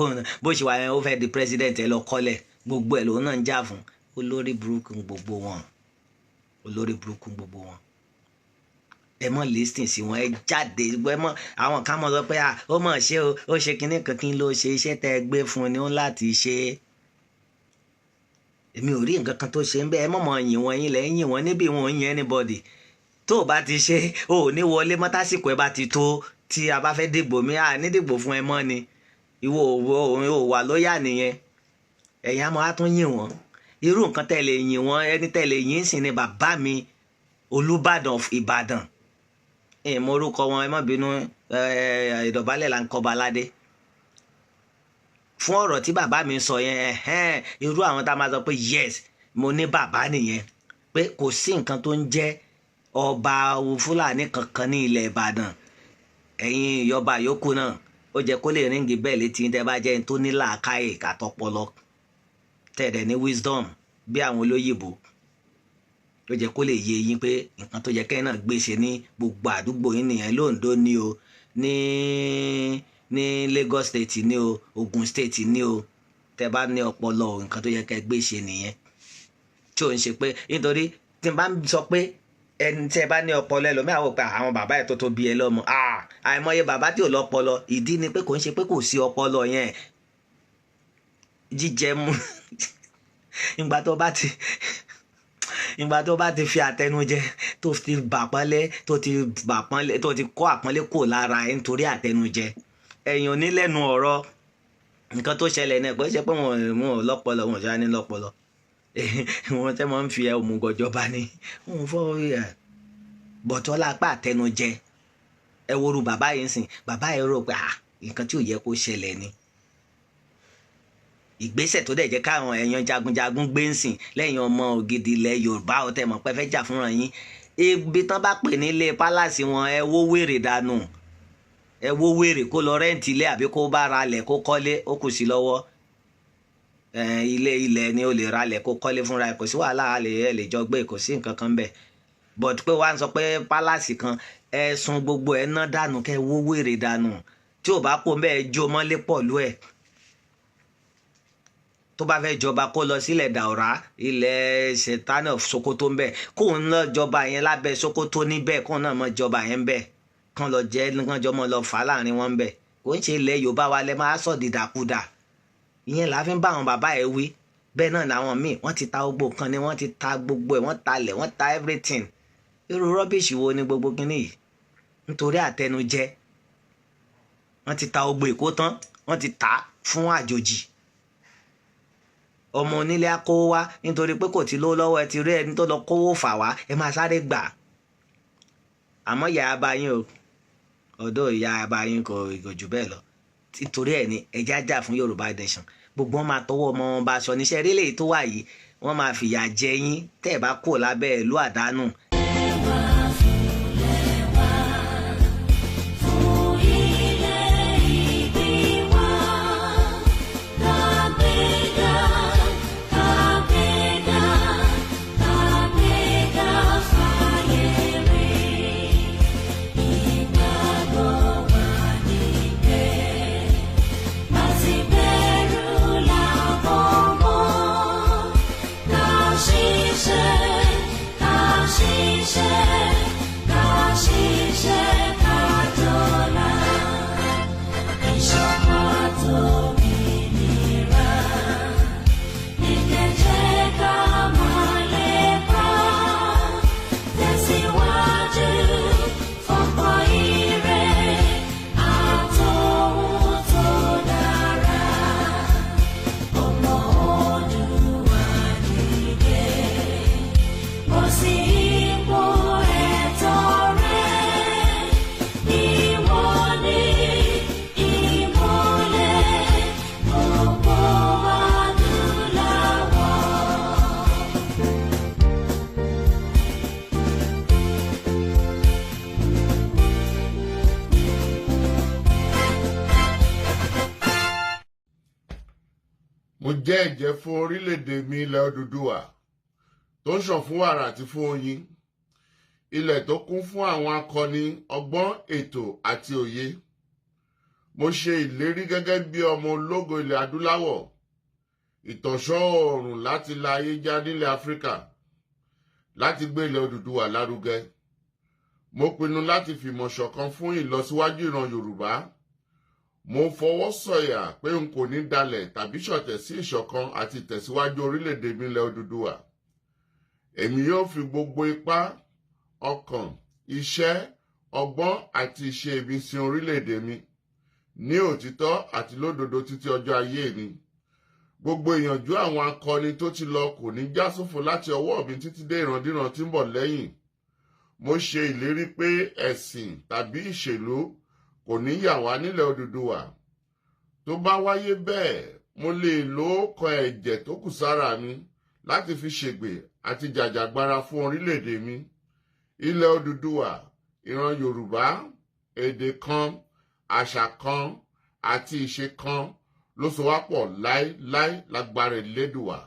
bó ṣe wà yẹn, ó fẹ́ di president. Ẹ lọ kọ́lẹ̀, gbogbo ẹ̀ lòun náà ń jà fún. Olórí burúkú gbogbo wọn, olórí burúkú gbogbo wọn. Ẹ mọ listen sí wọn, ẹ jáde. Ẹ mọ àwọn kan mọ sọ pé ó mọ̀ ṣe o, ó ṣe kinní kan, kí n ló ṣe? Iṣẹ́ tẹ́ ẹ gbé fún ni ó ń láti ṣe. Èmi ò rí nǹkan kan tó ṣe ń bẹ́. Ẹ mọ̀ mọ̀ yìn wọ́n, yín lẹ̀ ń yìn wọ́n níbi wọn ò yìn anybody. Tó o bá ti ṣe, o ò ní wọlé mọ́. Tásìkò ẹ bá ti tó tí a bá fẹ́ dìbò mi, à ní dìbò fún ẹ mọ́ ni. Ìwọ òun ò wà lóyà nìyẹn. Ẹ̀yin àmọ́ á tún yìn wọ́n. Irú nǹkan tẹ́ lè yìn wọ́n, ẹni tẹ́ lè yìn sì ni bàbá mi Olúbàdàn of Ìbàdàn. Ẹ̀ mọ orúkọ wọn, ẹ má bínú, ìdọ̀bálẹ̀ là ń kọba aládé. Fún ọ̀rọ̀ tí bàbá mi sọ yẹn, ẹ̀hẹ́n, irú àwọn tá a máa sọ pé yes, mo ní bàbá nìyẹn, pé kò sí nǹkan tó ń jẹ́ ọba Fúlàní kankan ní ilẹ̀ Ìbàdàn. Ẹ̀yin ìyọba yòókù náà, ó jẹ́ kó lè ring bell létí tẹ́ bá jẹ́ ẹni tó ní làákàyè kàtọ́pọlọ, tẹ̀dẹ̀ ní wisdom bí àwọn olóyìnbó, ó jẹ́ kó lè yé yín pé nǹkan tó yẹ kẹ́yìn náà gbé ṣe ní gbogbo àdúgbò yín nìyẹn. Lóńdó ní o, ní Lagos State ní o, Ogun State ní o, tẹ́ bá ní ọpọlọ, nǹkan tó yẹ kẹ́ gbé ṣe nìyẹn. Tí ò ń ṣe pé nítorí tí n bá ń sọ pé ẹni tí ẹ bá ní ọpọlọ, ẹlòmíà wò pé àwọn bàbá ẹ̀ tó tó bí ẹ lọ́mọ, àìmọye bàbá tí ò lọ́pọlọ. Ìdí ni pé kò ń ṣe pé kò sí ọpọlọ yẹn, jíjẹ mú. Ìgbà tó bá ti fi àtẹnujẹ tó ti bà pọ́nlé, tó ti bà pọ́nlé, tó ti kọ́ àpọ́nlé kò lára ẹ̀ nítorí àtẹnujẹ, ẹ̀yìn onílẹ̀nu ọ̀rọ̀. Nǹkan tó ṣẹlẹ̀ náà kò ṣe pé wọn ò lọ́pọlọ, wọn ò ṣe á ní lọ́pọlọ. Wọn tẹ́ máa ń fi òmùgọ̀ jọba ni wọn fọ́ ẹ̀ bọ̀tọ́ lápá àtẹnujẹ. Ẹ woru bàbá yìí ń sìn, bàbá yìí rò pé nǹkan tí ò yẹ kó ṣẹlẹ̀ ni. Ìgbésẹ̀ tó dẹ̀ jẹ́ káwọn èèyàn jagunjagun gbé ń sìn lẹ́yìn ọmọ ògidì ilẹ̀ Yorùbá, ó tẹ̀ mọ̀ pé fẹ́ jà fúnra yín. Ibi tán bá pè nílé palace wọn, ẹ wó wèrè dànù, ẹ wó wèrè kó lọ rent ilé àbí kó bá ra lẹ̀ kó kọ́lé, ó kù sí lọ́wọ́. Ilé ilẹ̀ ni ó lè ra lẹ̀ kó kọ́lé fúnra ẹ̀, kò sí wàhálà, ẹ lè jọ gbé, kò sí nǹkan kan bẹ́ẹ̀. But pé wàá sọ pé palace kan, ẹ sun gbogbo ẹ ná dànù, kẹ wó wèrè dànù. Tí ò bá kó bẹ́ẹ̀, jó mọ́lé pọ̀lú ẹ̀. Tó bá fẹ́ jọba, kó lọ sílẹ̀ Daura, ilẹ̀ Sultan of Sokoto ń bẹ̀, kóun lọ jọba yẹn lábẹ́ Sokoto níbẹ̀, kóun náà mọ jọba yẹn ń bẹ̀, kán lọ jẹ́, kán jọ mọ́ lọ fà á láàrin wọn ń bẹ̀. Kò ń ṣe ilẹ̀ Yorùbá wa lẹ máa sọ̀ dìdàkudà. Ìyẹn là á fi ń bá àwọn bàbá ẹ̀ wí. Bẹ́ẹ̀ náà làwọn míì, wọ́n ti ta gbogbo nǹkan ni, wọ́n ti ta gbogbo ẹ̀, wọ́n talẹ̀, wọ́n ta everything. Irú rubbish wo ni gbogbo kinní yìí? Nítorí àtẹnujẹ, wọ́n ti ta gbogbo Èkó tán, wọ́n ti tà á fún àjòjì. Ọmọ onílé á kówó wá, nítorí pé kò tí lówó lọ́wọ́, ẹ ti rí ẹni tó lọ kówó fà wá, ẹ máa sáré gbà. Àmọ́ ìyá abayín o, ọ̀dọ́ ìyá abayín kò jù bẹ́ẹ̀ lọ. Nítorí ẹ̀ ni ẹja jà fún Yorùbá Nation. Gbogbo wọn máa tọwọ́ ọmọ wọn bá aṣọ níṣẹ́ rí lèyí tó wà yìí, wọ́n máa fìyà jẹ yín tẹ́ ẹ̀ bá kúrò lábẹ́ ìlú àdánù. Fún ilẹ̀ ìbí wa, kàgbéga, kàgbéga, kàgbéga fáyé rí. Ìgbàgbọ́ wa ní pé láti bẹ̀rù làbọ̀ mọ́, ká ṣiṣẹ́, ká ṣiṣẹ́. Jẹ́ ẹ̀jẹ́ fún orílẹ̀-èdè mi, ilẹ̀ Odùduwà, tó ń ṣàn fún wàrà àti fún oyin, ilẹ̀ tó kún fún àwọn akọni, ọgbọ́n, ètò àti òye. Mo ṣe ìlérí gẹ́gẹ́ bí ọmọ ológo ilẹ̀ adúláwọ̀, ìtànṣán oòrùn láti la ayé já nílẹ̀ Áfíríkà, láti gbé ilẹ̀ Odùduwà lárugẹ. Mo pinnu láti fìmọ̀ ṣọ̀kan fún ìlọsíwájú ìran Yorùbá. Mo fọwọ́ sọ̀yà pé n kò ní dalẹ̀ tàbí ṣọ̀tẹ̀ sí ìṣọ̀kan àti ìtẹ̀síwájú orílẹ̀-èdè mi, ilẹ̀ Odùduwà. Èmi yóò fi gbogbo ipá, ọkàn, iṣẹ́, ọgbọ́n àti ìṣe mi sin orílẹ̀-èdè mi ní òtítọ́ àti lódodo títí ọjọ́ ayé mi. Gbogbo ìyànjú àwọn akọni tó ti lọ kò ní já sófo láti ọwọ́ mi títí dé ìrandíran tí ń bọ̀ lẹ́yìn. Mo ṣe ìlérí pé ẹ̀sìn tàbí ìṣèlú kò ní yà wá nílẹ̀ Odùduwà. Tó bá wáyé bẹ́ẹ̀, mo lè lo ọ̀kan ẹ̀jẹ̀ tó kù sára mi láti fi ṣègbè àti jàjàgbara fún orílẹ̀-èdè mi, ilẹ̀ Odùduwà, ìran Yorùbá. Èdè kan, àṣà kan àti ìṣe kan ló so wá pọ̀ láéláé, lágbára Elédùwà.